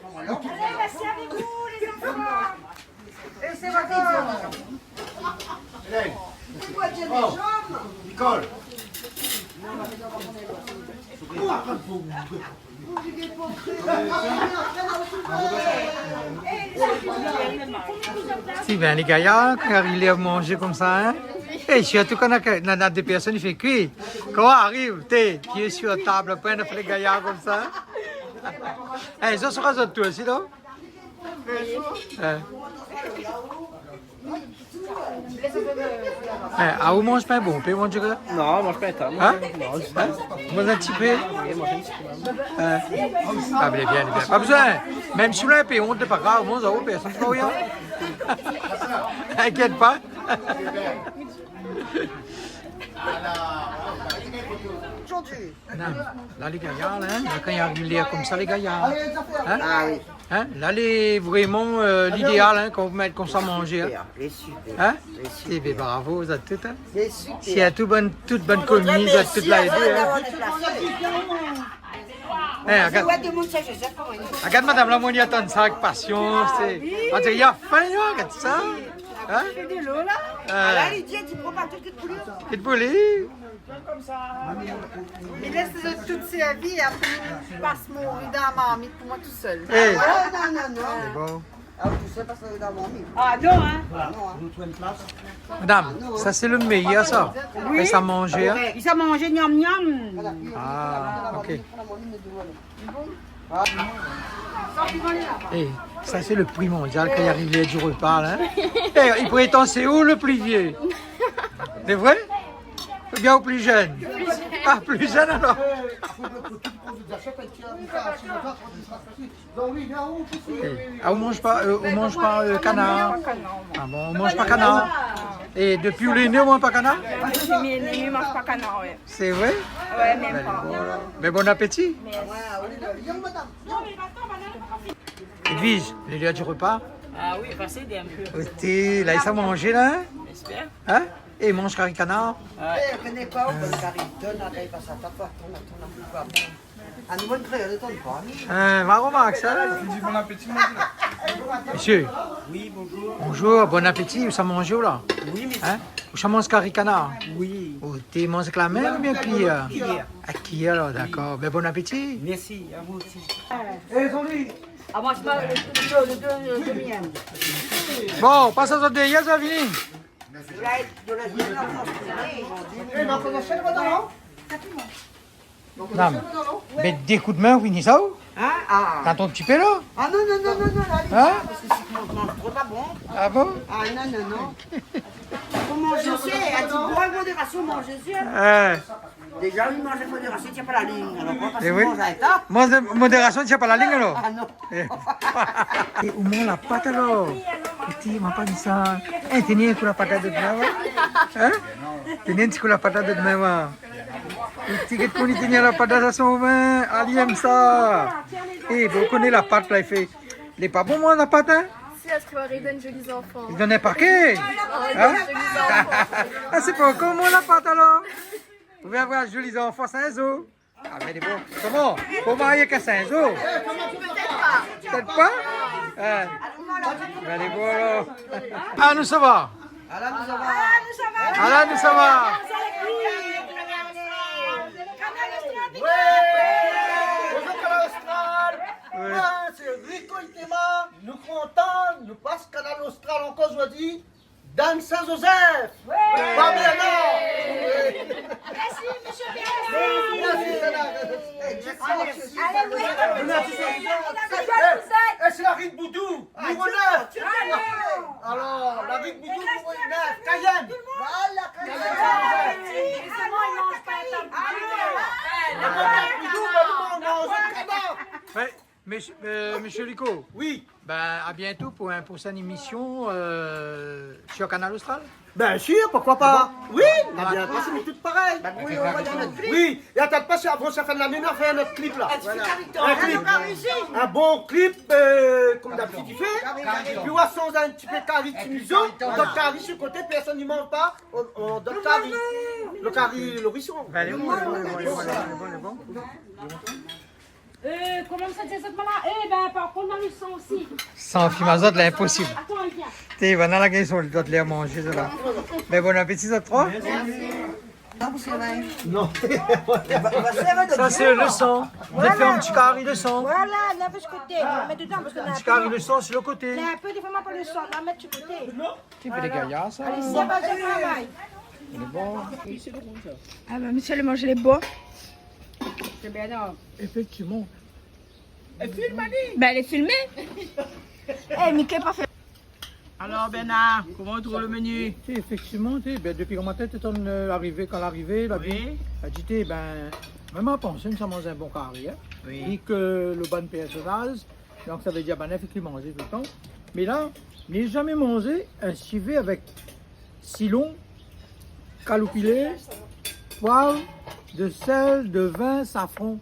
merci à vous, les enfants. Et c'est votre tour. Hélène. Nicole. Si, ben, lé gayar, kan i ariv manzé konmsa, hein. Eh, sirtou kan na, na, na dé pèrsone i fé kui. Kan i ariv, té, pié si tab, apré, na fé lé gayar konmsa. Eh, sa sra zot tour osi, non ? Eh. Eh, ah, ou manz pa bonpé, mon Dieu ? Non, manz pa tan. Hein ? Non, juste... Hein ? Manz in ti pé. Oui, manz in ti pé. Eh. Ah, bien, bien, bien. Pa bezoin. Mèm si ou la in pé ont, pa grav, manz, ou pèrsone i di rien. Inkièt pa. Zordi. Non, la, lé gayar, la, hein. La, kan i ariv lèr konmsa, lé gayar. Hein ? Ah oui. Hein ? La, lé vréman, euh, lidéal, hein, kan ou mèt konmsa manzé, hein. Super, lé super. Hein ? Lé super. Eh ben, bravo, zot tout, hein. Lé super. Si a tout bann, tout bann komi, zot tout la édé, hein. Eh, agard. Agard madam la, moin, li atann sa avèk pasians, sé. Ah oui. On diré li la fin, hein, agard sa. Hein ? Fé de lo, la. Euh. Ah la, li di, li pran pa tout, tout pou li. Tout pou li. Mi lès zot tout sèrvi, apré mi pas mon ri dan la marmit pou moin tousèl. Eh. Ah, non, non, non. Sé bon. Ah, tousèl, pas ri dan la marmit. Ah, non, hein. Ah, non, hein. Madam, sa sé le méyèr, sa. Oui. É sa manzé, hein. Li sa manzé, miam, miam. Ah, ok. Eh, sa sé le pri mondial kan i ariv lèr di repa, la, hein. Eh, i prétan sé ou le pli vié ? Sé vré ? Oubien ou pli jenn ? Ah, pli jenn alor. Eh, ah, ou manz pa, euh, ou manz pa, euh, kanar ? Ah bon, ou manz pa kanar ? É dopi ou lé né, ou manz pa kanar ? Dopi mi lé né, mi manz pa kanar, ouais. Sé vré ? Ouais, mèm pa. Mé bon apéti. Mèrsi. Edwige, lé lèr di repa. Ah oui, pasé dé in pé. Oté, la, i sa manzé, la, hein ? J'espère. Hein ? É manz kari kanar. Ouais. Eh, koné pa, ou, kari, donn la, i pas a ta, atann, atann, atann, atann. Ah, nou, bann kréol, atann pa. Hein, va remark sa. Je dis bon appétit, moi, je dis. Mésyé. Oui, bonjour. Bonjour, bon apéti, ou sa manzé, ou la ? Oui, mésyé. Hein ? Ou sa manz kari kanar ? Oui. Ou té manz avèk la min oubien kui, euh ? Kui. Ah, kui alor, dakor. Ben, bon apéti. Merci, à vous aussi. Eh, Zoli. Ah, moi, je parle le, le, le, le, le mien. Bon, pas a zot dèrièr, sa fini. Eh, non, pas a zot dèrièr, non. Dam, mèt dé kou d'min, fini sa, ou ? Hein ? Ah. Tann in ti pé la. Ah non, non, non, non, non, la, lé... Hein ? Parske si ou manz tro, pa bon. Ah bon ? Ah non, non, non. Fo manzé osi, èl i di, bon, modérasion, manz osi, hein. Eh. Déza, li manz modérasion, i tien pa la lign. Alor, pa... É oui. Manz modérasion, i tien pa la lign, alor. Ah non. Eh. É ou manz la pat, alor ? Ti, ma pa di sa. Eh, tini in kou la pat a dot min, ouais. Hein ? Tini in ti kou la pat a dot min, ouais. Ti gèt koman li tini la pat dan son min, ah, li èm sa. Eh, bon, ou koné la pat la, li fé. Lé pa bon, moin, la pat, hein ? Si, èl i donn zoli zanfan. Li donn in paké. Oh, li donn zoli zanfan. Ah, sé pa ankor moin, la pat, alor. Ou vien voir zoli zanfan, sé in zo. Ah, mé lé bon. Koman ? Pou marié èk in sinzo ? Pétèt pa. Pétèt pa ? Eh. Ben, lé bon, alor. Ah, nou sava. Ala nou sava. Ala nou sava. Kanal Austral. Ouais. Bonjour, Kanal Austral. Ouais. Moin sé Rico Itema. Nou kontan, nou pas Kanal Austral ankor zordi. Dan Sin-Zozèf. Ouais. Pa bien, non ? Mèrsi, mésyé Bernard. Mèrsi, Sana. Mèrsi. Alé, alé, oui. Eh, eh, sé la ri d'Boudou. Ah, nou revien. Alor, la ri d'Boudou, nou revien. Kayèn. Voilà, Kayèn. Alé. La ri d'Boudou, nou revien. Ouais. Monsieur, euh, monsieur Luco. Oui. Ben, à bientôt pour une prochaine émission, euh, sur Kanal Austral. Bien sûr, pourquoi pas ? Oui, on a bien passé, mais tout pareil. Oui, et attends, pas si avant la fin de l'année, on fait un autre clip là. Voilà. Un clip. Un bon clip, euh, comme d'habitude, il fait. Et puis on va changer un petit peu carry Timizo. Donc carry sur le côté, personne n'y mange pas. On, on donne carry. Le carry, le risson. Ben, lé bon, lé bon, lé bon. Euh, koman sa di sa, voilà. Eh ben, par kont, dan le san osi. San fim azot, la, inposib. Atann, vien. Té, banna la gingn son dot lé manzé, sa la. Mé bon apéti, zot troi. Non. Sa sé le san. Voilà. Zot fé in ti kari le san. Voilà, la, de koté. Mèt dedan, parske na in ti kari le san sur le côté. Na in pé de fromash pou le san, la, mèt de koté. Ti pé dégayé sa. Alé, si, sa va, je travay. Lé bon. Ah ben, monsieur le manzé lé bon. Sé bien, non ? Effectivement. É filmé, Annie. Ben, lé filmé. Eh, Mickey, pa fé. Alors, Bernard, koman ou trouv le menu ? Té, effectivement, té, ben, dopi koman té, té ton, euh, arivé, kan larivé, la vi, la di, té, ben, moin la pansé, sa manz in bon kari, hein. Oui. Vu ke le bann pèrsonaz, donk sa vé dir, ben, effectivement, manzé toultan. Mé la, mi la zamé manzé in sivé avèk silon, kaloupilé, poiv, de sèl, de vin, safran.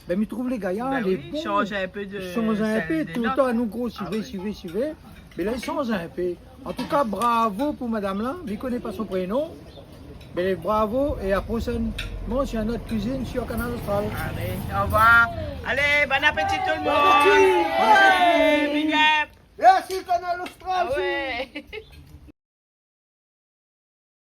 Ben, mi trouv lé gayar, ben lé oui, bon. Shanj in pé de sèl dedan. Toultan nou gro sivé, sivé, sivé. Mé la, li shanj in pé. An tou ka, bravo pou madam la. Mi koné pa son prénon. Mé bravo é a la proshèn. Bon, sé in ot kuizine sur Kanal Austral. Alé, au revoir. Alé, bon apéti tout le monde. Bon apéti. Ouais, big up. Merci, Kanal Austral. Ah ouais.